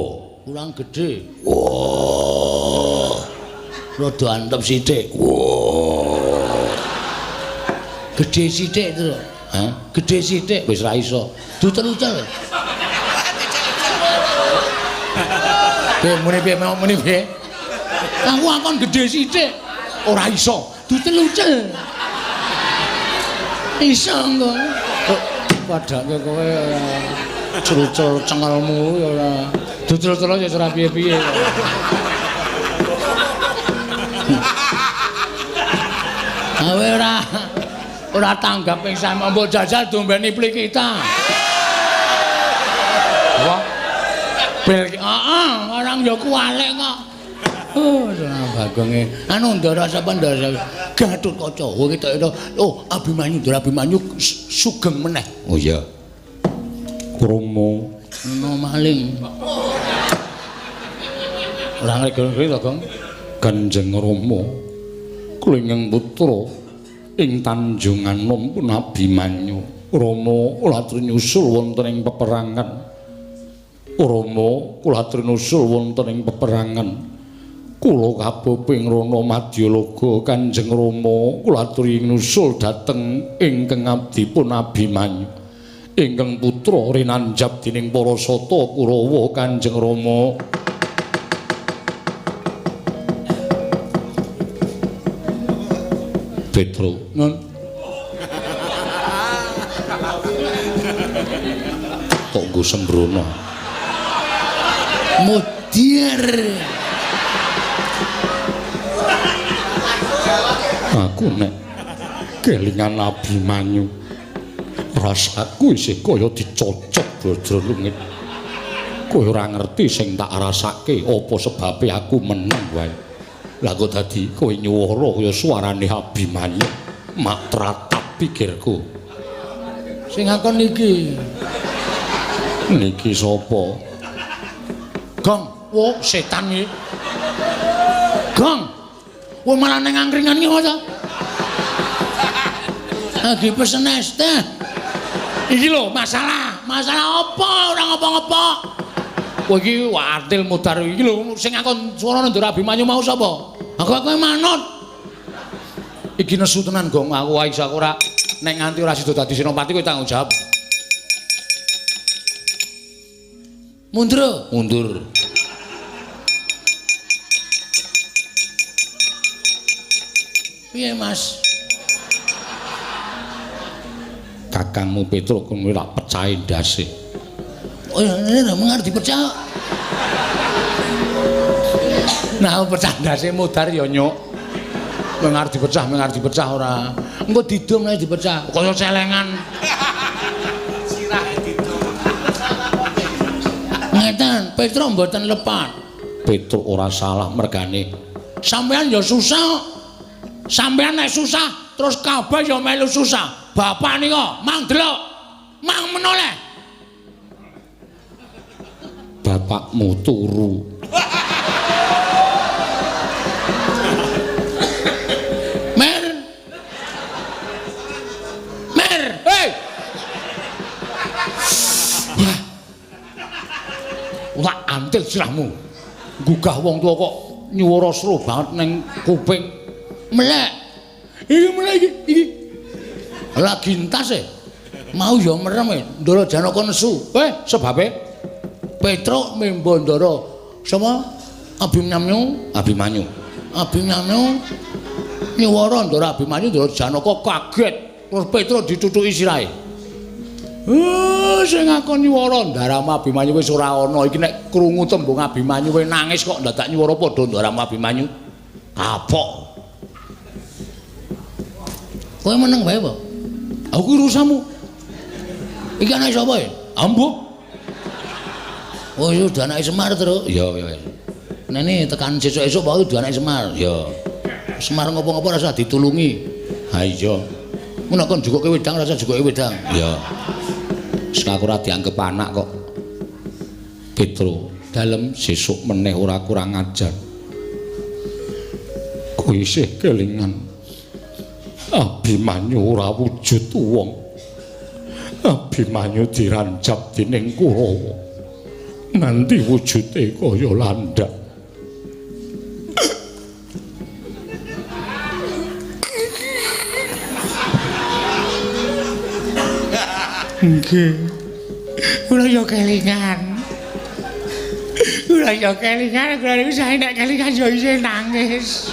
kurang gedhe. Wah. Rada antep sithik. Wah. Gedhe sithik to. Hah? Gedhe sithik wis ra iso. Dutel-utel. Piye muni piye muni piye? Aku akon gedhe sithik. Ora iso. Dutel-utel. Iso engko. Padake kowe ora crucul cengelmu ya ora. Dutel-utel ya ora piye-piye. Awe ora tanggap ing sama mbok jajal dombeni plikita. Wah. Bel heeh, orang ya kuwalik kok. Oh, bagonge. Anu Ndara sapa Ndara? Gatotkaca. Oh, ketok itu. Oh, Abimanyu, Ndara Abimanyu sugeng meneh. Oh iya. Kromo no maling. Ora ngrego-ngrego to, Gong. Kanjeng Rama klingeng putra ing Tanjunganom pun Abimanyu. Rama kula aturi nyusul wonten ing peperangan. Rama kula aturi nyusul wonten ing peperangan. Kula kaboping rana madyalaga Kanjeng Rama kula aturi nyusul dhateng ingkang abdipun Abimanyu. Ingkang putra rinanjab dening para sata Kurawa Kanjeng Rama. Petro, Nun. Kok nggo sembrono. Mudir. Aku nek kelingan Abimanyu rasaku isih kaya dicocok brodro lungit. Kowe ora ngerti sing tak rasake apa sebabe aku meneng wae. Lah kok dadi kowe nyuwara kaya suarane Abimanyu mak tratap pikirku. Sing ngakon niki. Niki sapa? Gong, wo setan iki. Gong. Wo malah ning angkringan iki ta? Lagi pesen es teh. Iki lho masalah, masalah apa ora ngopo-ngopo. Kowe iki watil mudar iki lho sing ngakon suarane Ndara Abimanyu mau sapa? Aku manut. Iki nesu tenan Gong, aku wae iso aku ora nek nganti ora sida dadi senopati kowe tanggung jawab. Mundur, mundur. Piye Mas? Kakangmu Petruk kuwi ora pecahe ndase. Oh iya, mengar dipecah. Nah, pecah ndase mudar ya nyuk. Mengar dipecah ora. Engko didum nek dipecah, kaya celengan. Sirah didum. Ngeten, Petruk mboten lepat. Petruk ora salah mergane. Sampeyan ya susah. Sampeyan nek susah, terus kabeh ya melu susah. Bapak nika mang delok, mang menoleh. Bapakmu turu. Mer. Mer, hei. Wah. Ora antil sirahmu. Gugah wong tuwa kok nyuwara seru banget ning kuping. Melek. Iki melek iki, iki. Lagi entas e. Mau ya merem e, Ndara Janaka nesu. Sebabe Petruk mimba Ndara sapa? Abimanyu, Abimanyu. Abimanyu nyuwara Ndara Abimanyu, Ndara Janaka kaget. Terus Petruk ditutuki sirahe. Sing ngakon nyuwara Ndaramu Abimanyu wis ora ana. Iki nek krungu tembung Abimanyu wis nangis kok dadak nyuwara padha Ndaramu Abimanyu. Kapok. Kowe meneng wae apa? Aku urusanmu. Iki anake sapa ya? Ambuh. Oh, iya udah anake Semar, Truk. Iya, iya. Nene tekan sesuk-esuk pokoke udah anake Semar. Iya. Semar ngopo-ngopo rasa ditulungi. Ha iya. Mun kon jukuke wedang rasa jukuke wedang. Iya. Wis aku ora dianggep anak kok. Petro, dalem sesuk meneh ora kurang ajar. Kowe isih kelingan Abimanyu ora wujud wong. Abimanyu dirancap dening Kurawa. Nganti wujude kaya landak. Nggih. Kula yo kelingan. Kula yo kelingan, kula niku sae nek kelingan yo isih nangis.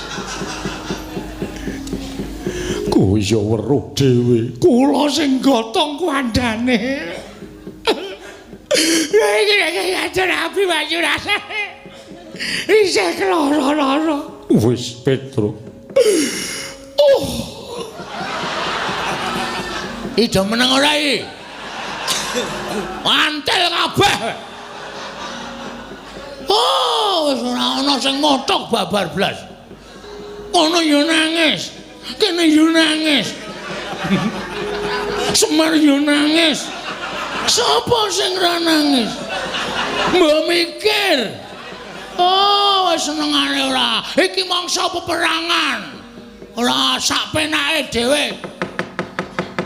Kowe yo weruh dhewe, kula sing gotong kuandane. Lha iki nek ajar Abimanyu rasane isih keloro-loro. Wis Petruk. Oh. Ijo meneng ora iki? Antel kabeh. Oh, wis ora ana sing mothok babar blas. Kono yo nangis. Kene yo nangis. Semar yo nangis. Sapa sing ora nangis? Mbok mikir. Oh, wis senengane ora. Iki mangsa peperangan. Ora sak penake dhewe.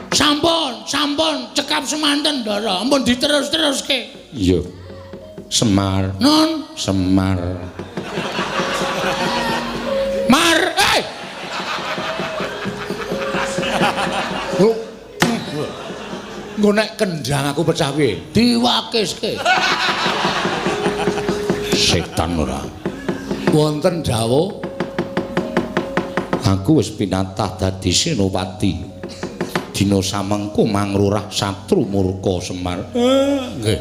Sampun, sampun cekap semanten Ndara. Ampun diterus-teruske. Iya. Semar. Non, Semar. Mar, eh. Engko nek kendang aku pecah piye? Diwakiske. Setan ora. Wonten dawuh aku wis pinatah dadi senopati. Dina samengko mangrurah satru murka Semar. Nggih.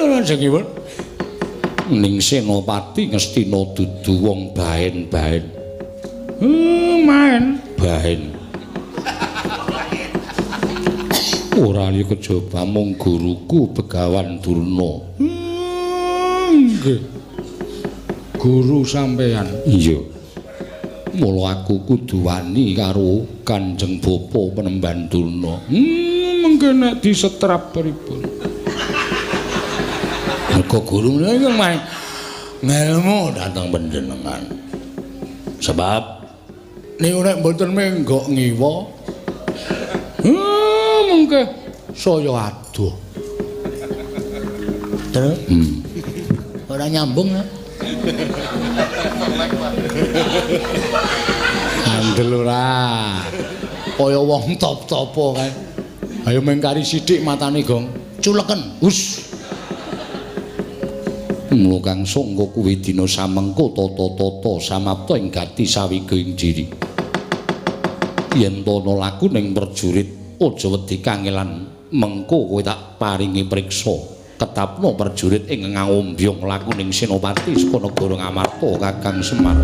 Lajengipun ning Senopati Ngastina dudu wong baen-baen. Maen baen. Ora liya kejaba mung guruku Begawan Durna. Nggih. Guru sampeyan. Iya. Mula aku kudu wani karo Kanjeng Bapa Penemban Durna. Mengke nek disetrap pripun? Mergo guru menika main ngelmu dhateng panjenengan. Sebab niku nek mboten menggok ngiwa, mengke saya adoh. Terus? Ora nyambung ya? Andel ora. Kaya wong top-topo kae. Ayo mengkari sithik matane, Gong. Culeken. Hus. Mula kang sangka kuwi dina samengko tata-tata samapta ing gati sawiga ing diri. Yen ana laku ning prajurit aja wedi kangelan, mengko kowe tak paringi priksa. Ketapno prajurit ing ngawombyong laku ning Senopati saka negara Ngamarta Kakang Semar.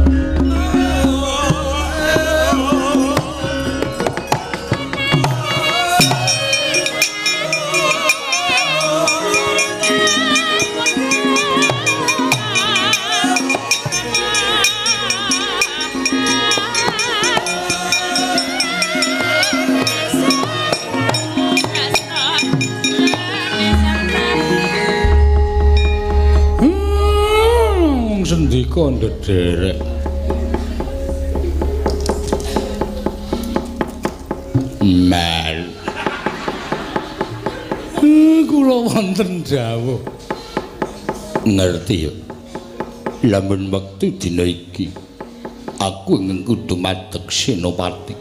Sendika ndederek. Mel. Kula wonten dawuh. Ngerti ya. Lamun wektu dina iki aku ingkang kudu madeg Senopati.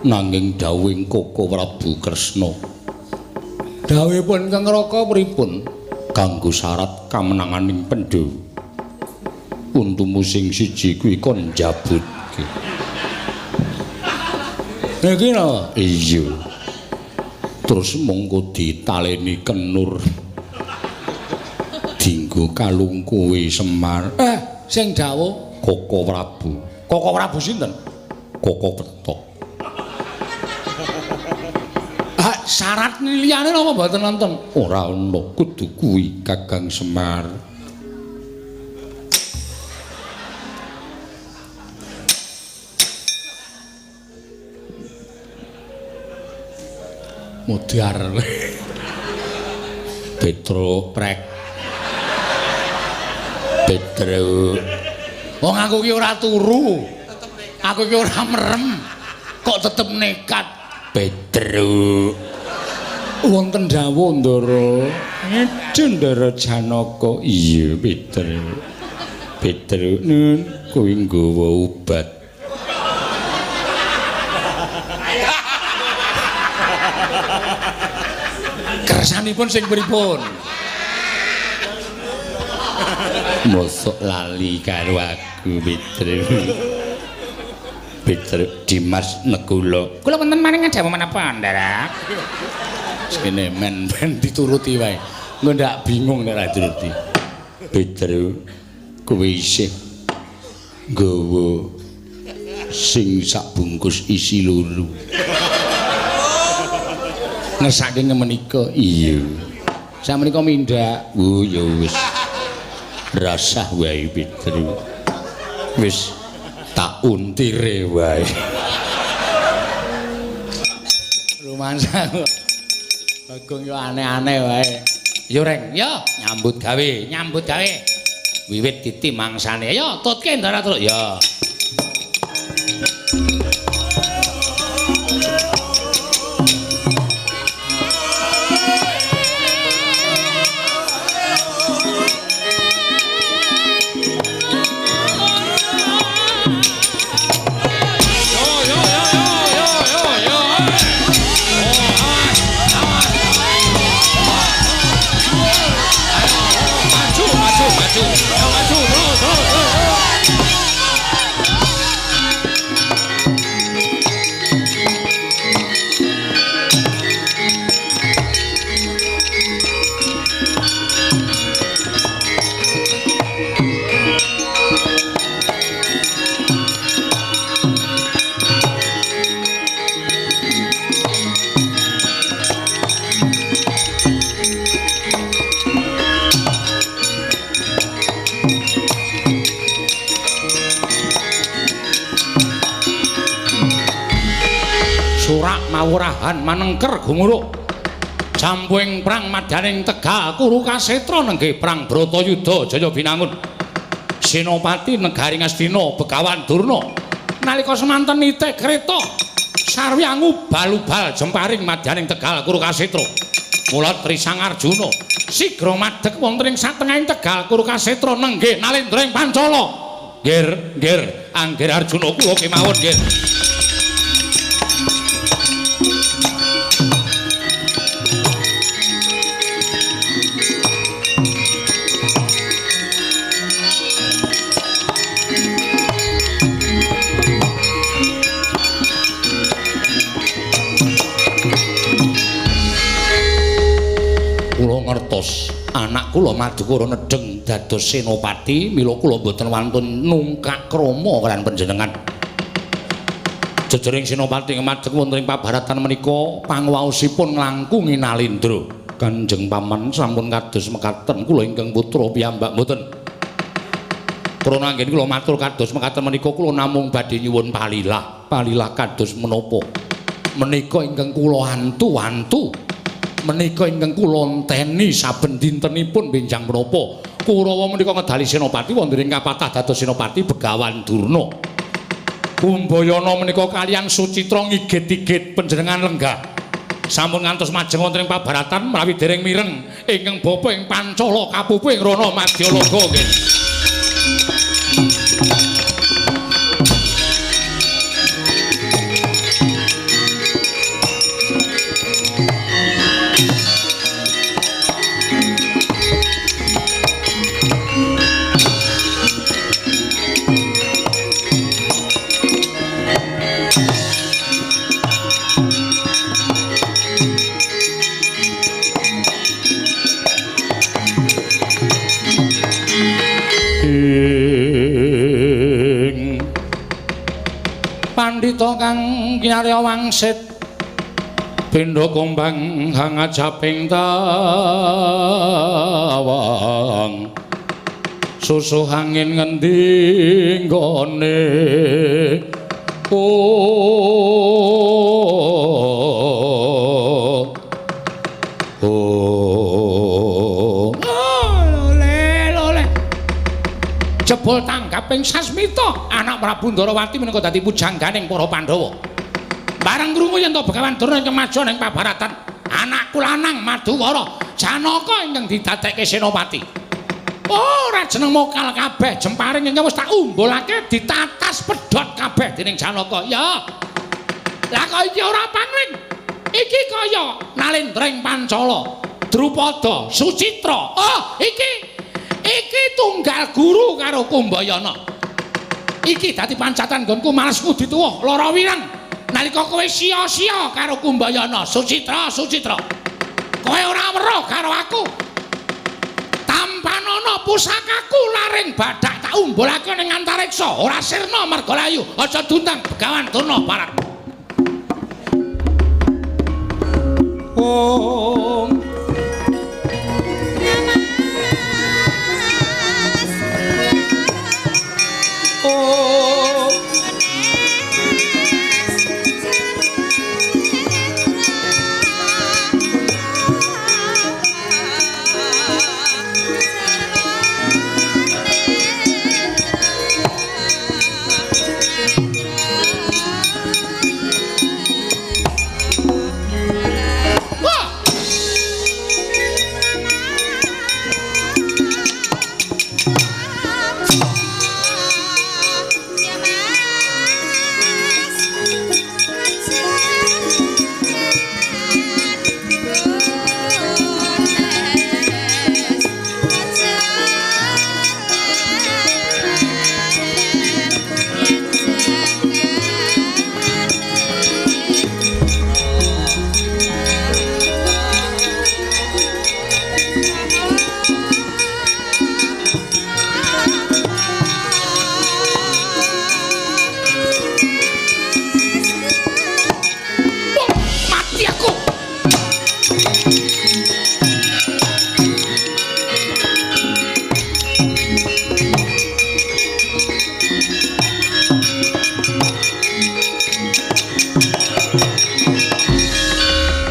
Nanging dawuhing Koko Prabu Kresna. Dawuhipun Kang Raka pripun? Kanggo syarat kamenanganing Pandhawa. Untumu sing siji kuwi kon njabutke. Niki napa? Iya. Terus mongko ditaleni kenur. Dinggo kalung kowe Semar. Sing dawuh Koko Prabu. Koko Prabu sinten? Koko Petok. Ah, syarat liyane napa mboten wonten? Ora ana, kudu kuwi Kakang Semar. Modar. Petro prek. Petro. Wong aku ki ora turu. Aku ki ora merem. Kok tetep nekat. Petro. Wonten dawuh Ndara. Edu Ndara Janaka. Iya, Petro. Petro nun kuwi nggawa obat. Kersanipun sing pripun? Mosok lali karo aku, Petro. Petro Dimas Nekula. Kula wonten maring dawuh menapa, Ndara? Sekene men ben dituruti wae. Engko ndak bingung nek ora dituruti. Petro kowe isih nggawa sing sak bungkus isi loro. Ngersake menika. Iya. Samenika mindhak. Oh ya wis. Rasah wae Petro. Wis tak untire wae. Rumansa. Bagong yo aneh-aneh wae. Yo Reng, yo nyambut gawe, nyambut gawe. Wiwit titi mangsane. Ayo tutke Ndara terus. Ya. Maju, maju, maju. Maju, terus, terus, terus. Surak mawurahan manengker gumuruk. Campuing prang madyaning Tegal Kurukasetra nenggih prang Bratayuda Jaya Binangun. Senopati negari Ngastina Begawan Durna nalika semanten nitih kreta sarwi angubal-ubal jemparing madyaning Tegal Kurukasetra. Mula Trisang Arjuna sigra madeg wonten ing satengahing Tegal Kurukasetra nenggih Nalendra ing Pancala. Nggir, nggir, anggir Arjuna kula kemawon nggih. Ngertos anak kula Madukara nedheng dados senopati mila kula mboten wantun nungkak krama kaliyan panjenengan. Jejering senopati madeg wonten ing pabaratan menika pangwaosipun nglangkungi Nalendra. Kanjeng Paman sampun kados mekaten kula ingkang putra piyambak mboten. Krana anggen kula matur kados mekaten menika kula namung badhe nyuwun palilah. Palilah kados menapa? Menika ingkang kula antu-antu. Menika ingkang kula enteni saben dintenipun benjang menapa Kurawa menika ngedali senopati wonten ing kapatah dados senopati Begawan Durna. Kumbayana menika kaliyan Sucitra ngigit-igit panjenengan lenggah. Sampun ngantos majeng wonten ing pabaratan menawi dereng mireng ingkang bapa ing Pancala kapupu ing Rana Madyalaga nggih. Pandhita kang kinarya wangsit benda kombang hangajaping tawang susuh angin ngendi nggone oh oh lole lole jebul tanggaping Sasmita anak Prabu Ndarawati minangka dadi pujangganing para Pandhawa. Bareng krungu yen to Begawan Durna ingkang maja ning pabaratan, anakku lanang Madukara Janaka ingkang didadekke senopati. Ora jeneng mokal kabeh jemparing ingkang wis tak umbulake ditatas pedhot kabeh dening Janaka. Ya. Lah kok iki ora pangling. Iki kaya Nalendra ing Pancala, Drupada, Sucitra. Oh, iki iki tunggal guru karo Kumbayana. Iki dadi pancatan nggonku males ngudi tuwa lara wireng. Nalika kowe sia-sia karo Kumbayana, Sucitra, Sucitra. Kowe ora weruh karo aku. Tampanana pusakaku laring badak tak umbulake ning antariksa, ora sirna merga layu. Aja diundang Begawan Durna Barat. Om oh. Wah.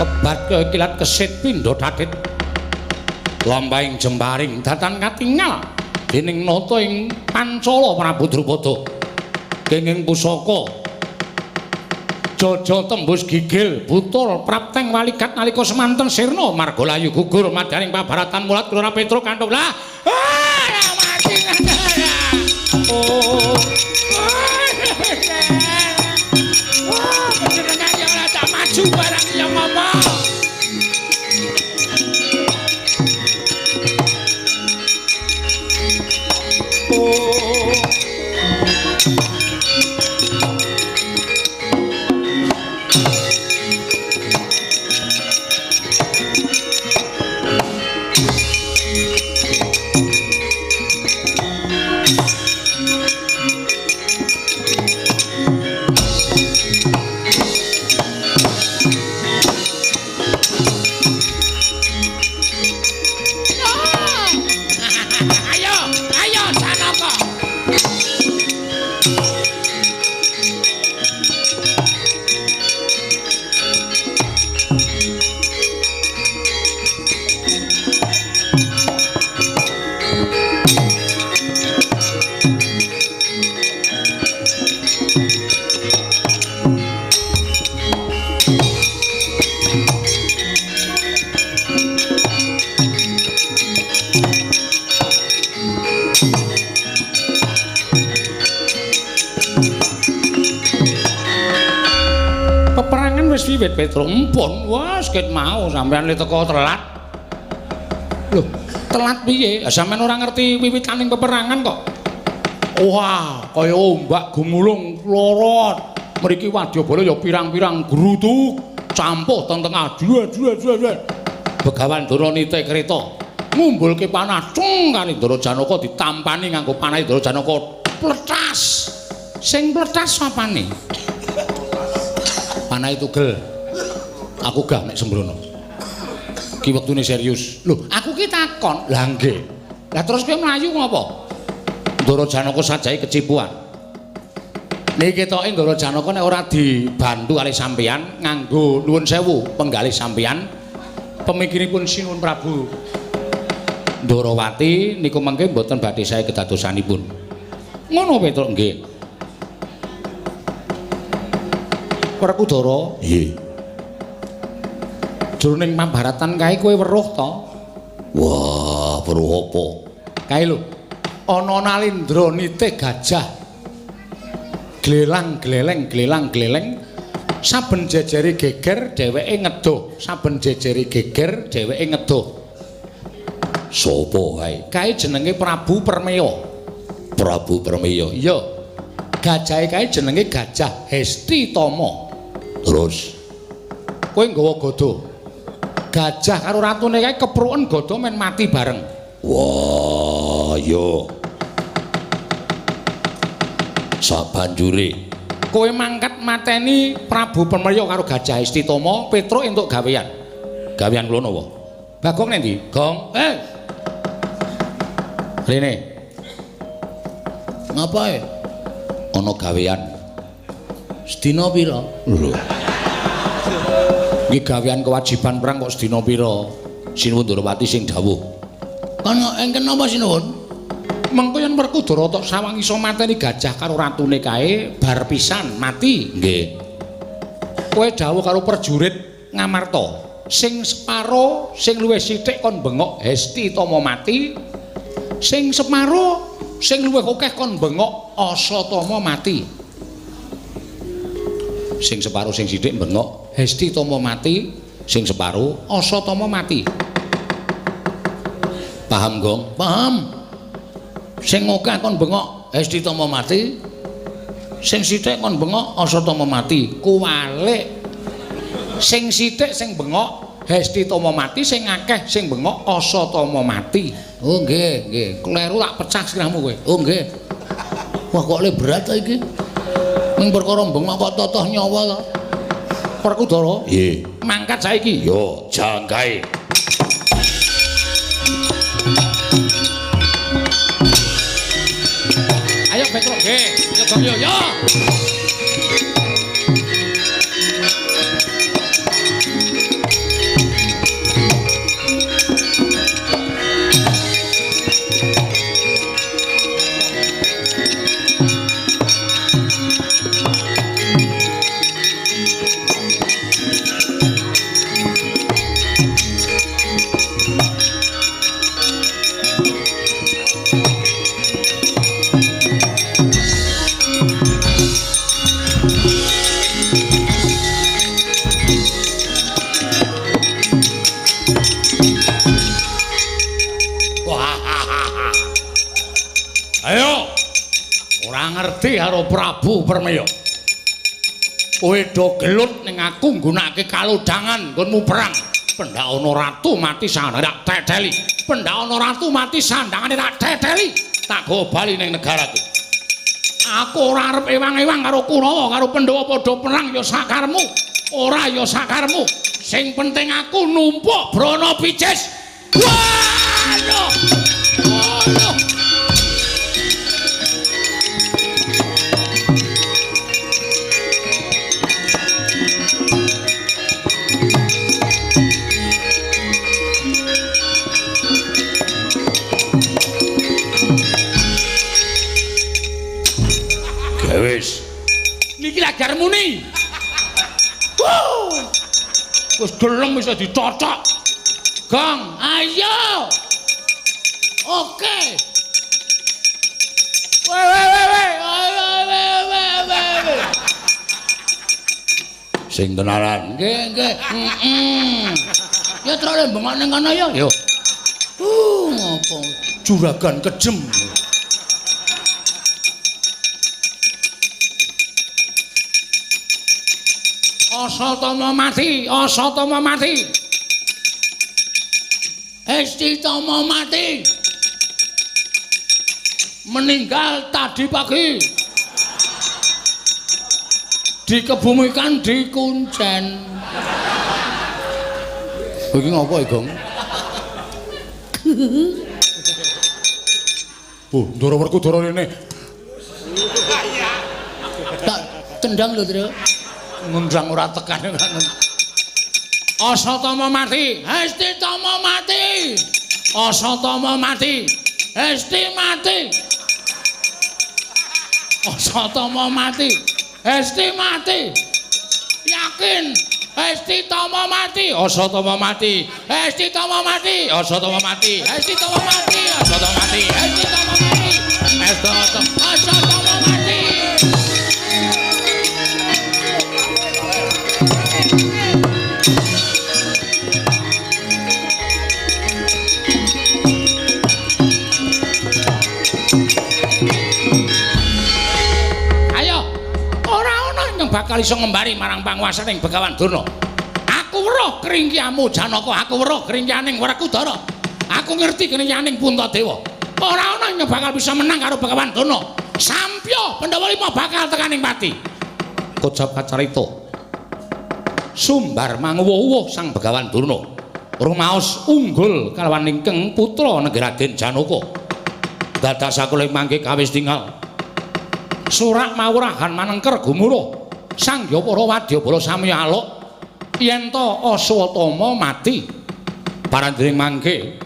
Kebat kaya kilat kesit pindha thathit. Lampahing jemparing datan katingal dening nata ing Pancala Prabu Drupada. Kenging pusaka Jojo tembus gigil butul prapteng waligat nalika semanten sirna marga layu gugur madyaning pabaratan mulat Kelurahan Petruk kantuk lah. Ah, mati. Oh. Wah, panjenengan ya ora tak maju barang ya ngomong. Oh. Peperangan wis wiwit Petruk empun, wah ket mau sampean le teko telat. Loh, telat piye? Sampean ora ngerti wiwitaning peperangan kok. Wah, kaya ombak gumulung lorot. Mriki wadyabala ya pirang-pirang grutuk campuh teng tengah. Dua. Begawan Ndara nite kreta ngumbulke panah cung kali Ndara Janaka ditampani nganggo panah Ndara Janaka pletas. Sing pletas apane? Panah tugel. Aku gah nek sembrono. Ki wektune serius. Lho, aku ki takon. Lah nggih. Lah terus kowe mlayu ngopo? Ndara Janaka sajae kecipuan. Niki ketoke Ndara Janaka nek ora dibantu kalih sampeyan nganggo nuwun sewu penggalih sampeyan pemikiripun Sinuwun Prabu Ndarawati niku mengke mboten badhe sae kedadosanipun. Ngono Petruk nggih. Werkudara, nggih. Jroning pambaratan kae kowe weruh to? Wah, weruh apa? Kae lho. Ana Nalindra nitih gajah. Glelang gleleng glelang gleleng saben jejere geger dheweke ngedoh, saben jejere geger dheweke ngedoh. Sopo kae? Kae jenenge Prabu Permeya. Prabu Permeya. Iya. Gajahe kae jenenge Gajah Hesti Tama. Terus kowe nggawa gada. Gajah karo ratune kae kepruken gada men mati bareng. Wah, yo. Sabanjure kowe mangkat mateni Prabu Permeya karo Gajah Hesti Tama, Petruk entuk gawean. Gawean kula napa? Bagong nang ndi? Gong. Eh. Rene. Ngapae? Ana gawean. Sedina pira? Lho. Iki gawean kewajiban perang kok sedina pira? Sinuwun Ndrawati sing dawuh. Kana engken napa sinuwun? Mengko yen Werkudara tok sawang iso mateni gajah karo ratune kae bar pisan mati. Nggih. Kowe dawuh karo prajurit Ngamarta, sing separo sing luwih sithik kon bengok Hesti Tama mati, sing separo sing luwih akeh kon bengok Asatama mati. Sing separo sing sithik bengok Hesti Tama mati, sing separo Asatama mati. Paham, Gong? Paham. Sing akeh kon bengok Hesti Tama mati, sing sithik kon bengok Asatama mati. Kuwalik. Sing sithik sing bengok Hesti Tama mati, sing akeh sing bengok Asatama mati. Oh nggih, nggih. Kleru tak pecah sirahmu kowe. Oh nggih. Wah kok le berat ta iki. Ming perkara bengok kok totoh nyawa to. Werkudara? Nggih. Mangkat saiki. Yo, jangkae. Ayo Petruk nggih. Yo Gong yo yo. ngerti karo Prabu Permaya. Kowe do gelut ning aku nggunakake kalodhangan nggonmu perang. Pendak ana ratu mati sandangane tak teteli. Pendak ana ratu mati sandangane tak teteli. Tak gawa bali ning negaraku. Aku ora arep ewang-ewang karo Kurawa karo Pandhawa padha perang ya sakarmu. Ora ya sakarmu. Sing penting aku numpuk Brana Picis. Waduh. Waduh. Wis. Niki lagar muni. Wis gelem iso dicocok. Gong, ayo. Oke. We we we we. Ayo we we we we. Sing tenanan. Nggih, nggih. Heeh. Ya trole bengok ning kono ya. Yo. Ngopo? Juragan kejem. Asatama mati, Asatama mati. Estitama mati. Meninggal tadi pagi. Dikebumikan di Kuncen. Iki ngopo iki, Gong? Oh, Ndara Werkudara rene. Tak tendang lho, Tru. Ngendang ora tekan. Asatama mati, Hestitama mati. Asatama mati, Hesti mati. Asatama mati, Hesti mati. Yakin Hestitama mati, Asatama mati, Hestitama mati, Asatama mati, Hestitama mati, Asatama mati, Hestitama mati, Asatama mati. Bakal iso ngembari marang panguwasaning Begawan Durna. Aku weruh kringkiamu Janaka, aku weruh kringkianing Werkudara. Aku ngerti kringkianing Puntadewa. Ora ana ing bakal bisa menang karo Begawan Durna. Sampya Pandhawa lima bakal tekaning pati. Kocap kacarita. Sumbar manguwuh-wuh Sang Begawan Durna. Rumaos unggul kalawan ingkang putra negeri Raden Janaka. Dadak sakula mangke kawis tinggal. Surak mawurahan manengker gumuruh. Sang Hyang para wadyabala sami aluk yen to Aswatama mati. Parandring mangke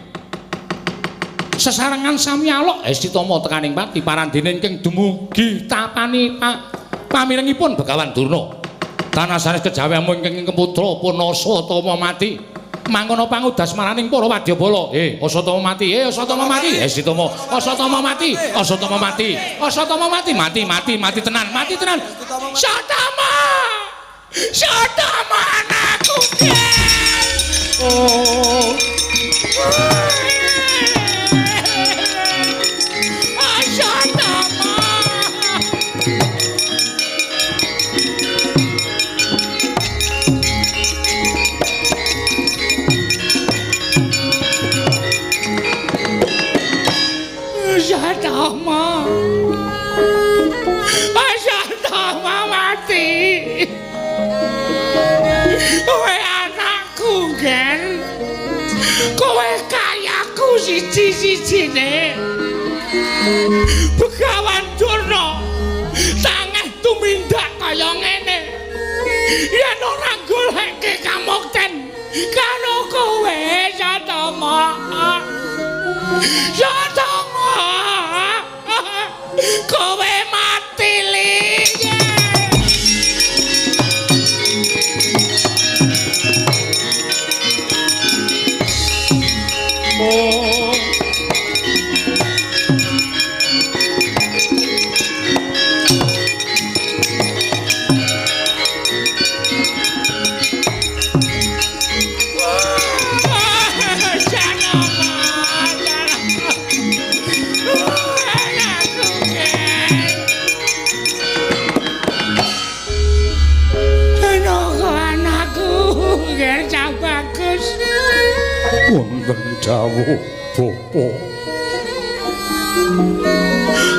sesarengan sami aluk Hestitama tekaning pati parandene ingkang dumugi tapani pamirengipun Begawan Durna. Tanah sanes kejawi amung ingkang putra pun Aswatama mati. Mangkono pangudas maraning para wadyabala. Aswatama mati, Aswatama mati, Hestitama, Aswatama mati, Aswatama mati, Aswatama mati, mati, mati, mati tenan, mati tenan. Satama! Satama anakku. Oh. Satama. Satama. Satama mati. Kowe anakku, Gen. Kowe kayaku siji-sijine. Begawan Durna tangeh tumindak kaya ngene. Yen ora goleke kamukten karo kowe Satama. Satama. Kowe mati li. Oh. Wonten dawuh bapa.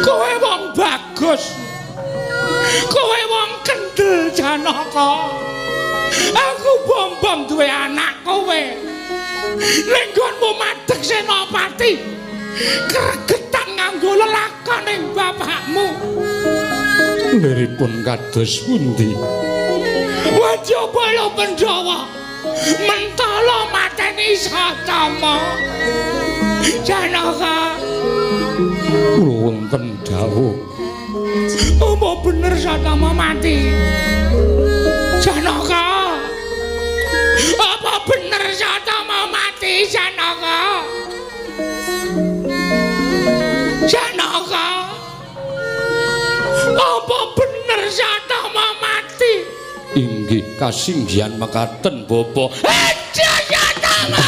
Kowe wong bagus. Kowe wong kendel Janaka. Aku bombong duwe anak kowe. Ning nggonmu madeg senopati. Gregetan nganggo lelakon ning bapakmu. Liripun kados pundi? Wadyabala Pandhawa mentala mateni Satama. Janaka, kula wonten dawuh. Apa bener Satama mati? Janaka, apa bener Satama mati? Janaka, Janaka, apa bener Satama mati? Inggih kasinggihan mekaten bapa. Satama!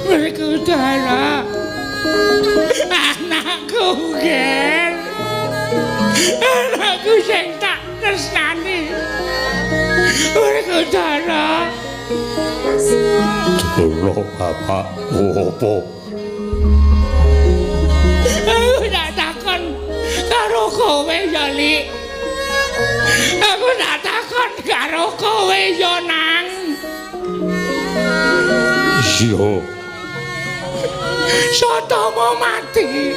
Werkudara, anakku ger, anakku sing tak tresnani. Werkudara, lho bapak opo? Aku tak takon karo kowe ya, Lik. Aku tak takon karo kowe ya, Nang. Iya. Satama mati.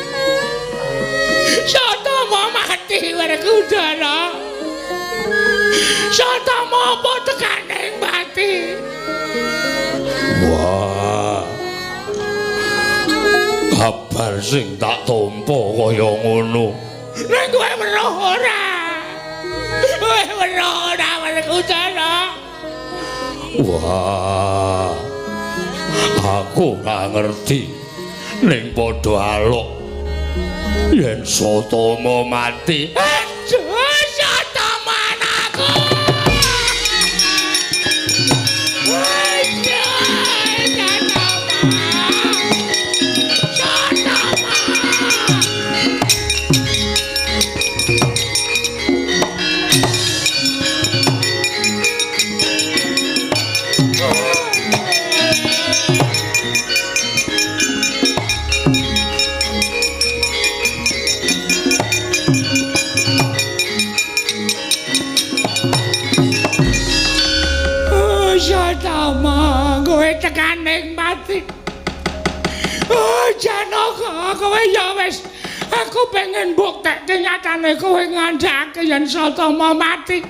Satama mati Werkudara. Satama apa tekane mati? Wah. Kabar sing tak tampa kaya ngono. Ning kowe weruh ora? Kowe weruh ora Werkudara? Wah. Aku ora ngerti. Ning padha alok yen Satama mati. Aduh, Satama anakku. Aduh, Satama. Satama. Satama, kowe tekaning mati. Oh, Janaka, kowe ya wis. Aku pengen mbuktekke nyatane kowe ngandhake yen Satama mati.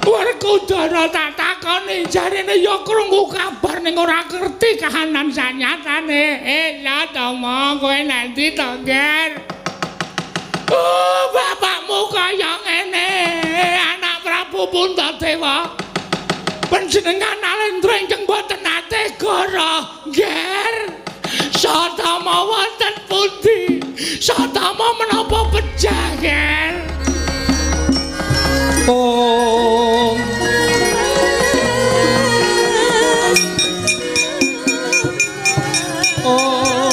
Werkudara tak takoni jarene ya krungu kabar ning ora ngerti kahanan sanyatane. Satama, kowe nanti to, Ger? Oh, bapakmu kaya ngene, anak Prabu Puntadewa. Panjenengan Nalendra ingkang boten nate goro, Nger. Satama wonten pundi? Satama menapa pejah, Nger? Oh. Oh.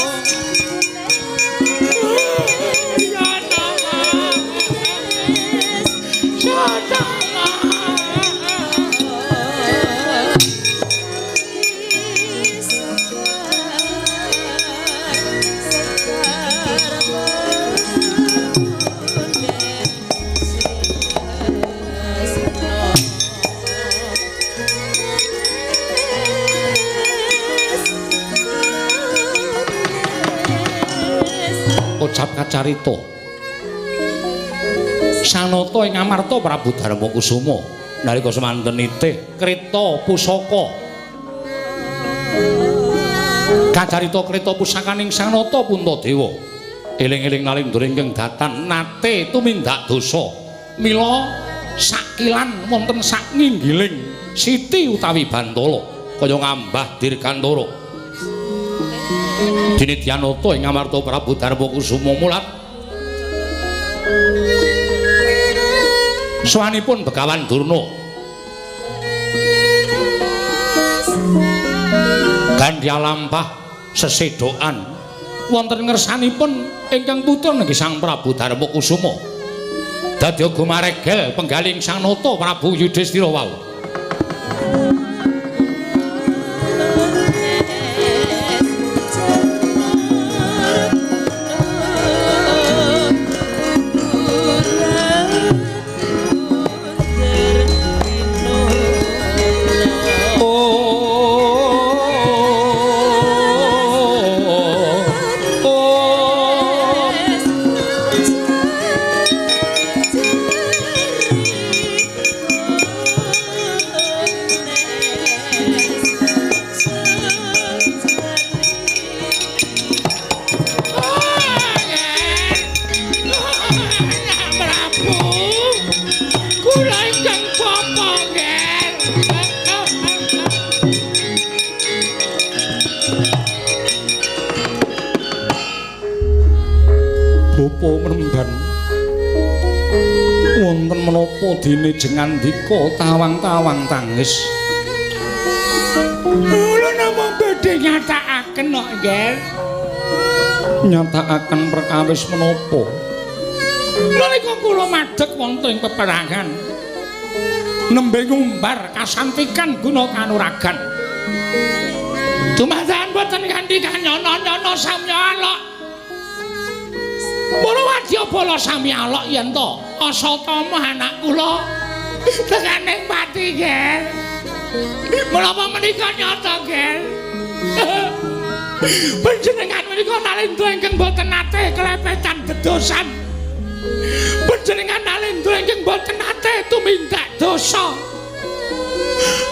Satama. Satama. Kocap kacarita Sanata ing Amarta Prabu Darmakusuma nalika semanten nitih kreta pusaka. Kacarita kreta pusakaning Sanata Puntadewa. Eling-eling Nalendra ingkang datan nate tumindak dosa. Mila sakilan wonten sak nginggiling siti utawi bantala kaya ngambah dirgantara. Dene Dyanata ing amarta Prabu Darmakusuma mulat sowanipun Begawan Durna. Gandhi lampah sesedokan wonten ngersanipun ingkang putra nenggih Sang Prabu Darmakusuma. Dadi gumaregel penggaling Sang Nata Prabu Yudhistira wau. Dene jengandika tawang-tawang tangis. Kula namung badhe nyatakaken kok, Nger. Nyatakaken perkawis menapa? Nalika kula madheg wonten ing peperangan, nembe ngumbar kasantikan guna kanuragan. Dumadakan boten kanthi kanyono-nyono samya alok. Para wadyabala sami alok yen to Asatama anak kula tekaning pati, Nger. Menapa menika nyata, Nger? Panjenengan menika nalendra ingkang boten nate kelepetan bedosan. Panjenengan nalendra ingkang boten nate tumindak dosa.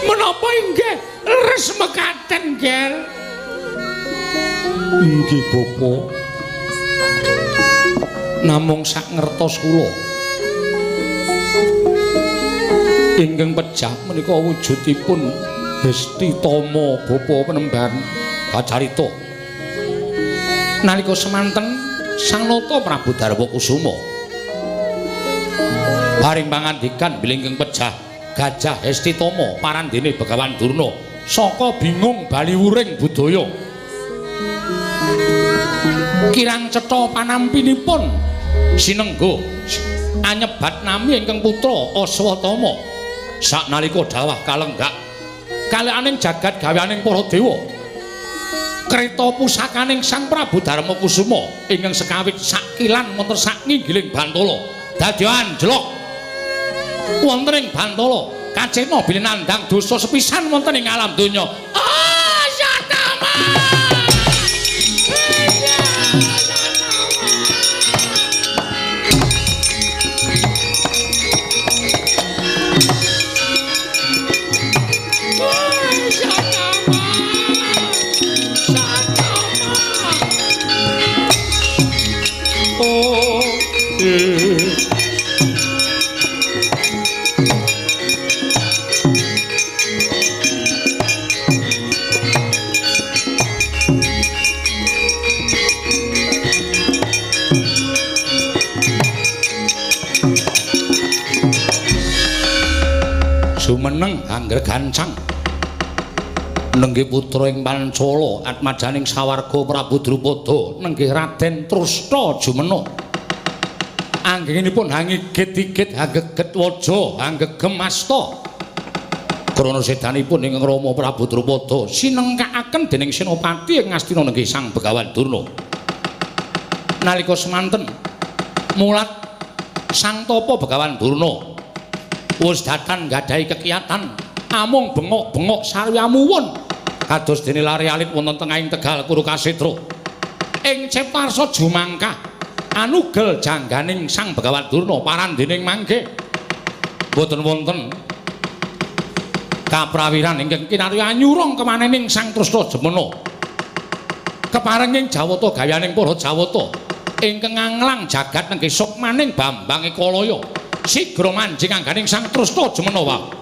Menapa inggih leres mekaten, Nger? Inggih, Bapak. Namung sak ngertos kula ingkang pejah menika wujudipun Hesti Tama bapa penemban kacarita. Nalika semanten Sang Nata Prabu Darmakusuma paring pangandikan bilih ingkang pejah Gajah Hesti Tama parandene Begawan Durna saka bingung bali wuring budaya. Kirang cetha panampinipun sinengga anyebat nami ingkang putra Aswatama saknalika dawah kalenggak kalikaning jagat gaweaning para dewa. Kreta pusakaning Sang Prabu Darmakusuma ingkang sekawit sakilan wonten sak nginggiling bantala dadi anjlok wonten ing bantala kacena bilih nandhang dosa sepisan wonten ing alam donya. Aswatama! Jumeneng angger gancang nenggih putra ing Pancala atmajaning sawarga Prabu Drupada nenggih Raden Trustha jumena. Anggenipun hangigit-igit hanggeget waja hanggegem asta. Krana sedanipun ingkang Rama Prabu Drupada sinengkakaken dening Senopati ing Ngastina nenggih Sang Begawan Durna. Nalika semanten mulat Sang Tapa Begawan Durna wis datan nggadahi kekiyatan amung bengok-bengok sarwi amuwun kados dene lare alit wonten tengahing Tegal Kurukasetra. Ing Ciptarsa jumangkah anugel jangganing Sang Begawan Durna parandening mangke boten wonten kaprawiran ingkang kinarya anyurung kemanening Sang Trustha Jemena. Keparenging Jawata gaweaning para Jawata ingkang nganglang jagat nenggih sukmaning Bambang Ekalaya. Sigra manjing angganing Sang Trusna jumenawa.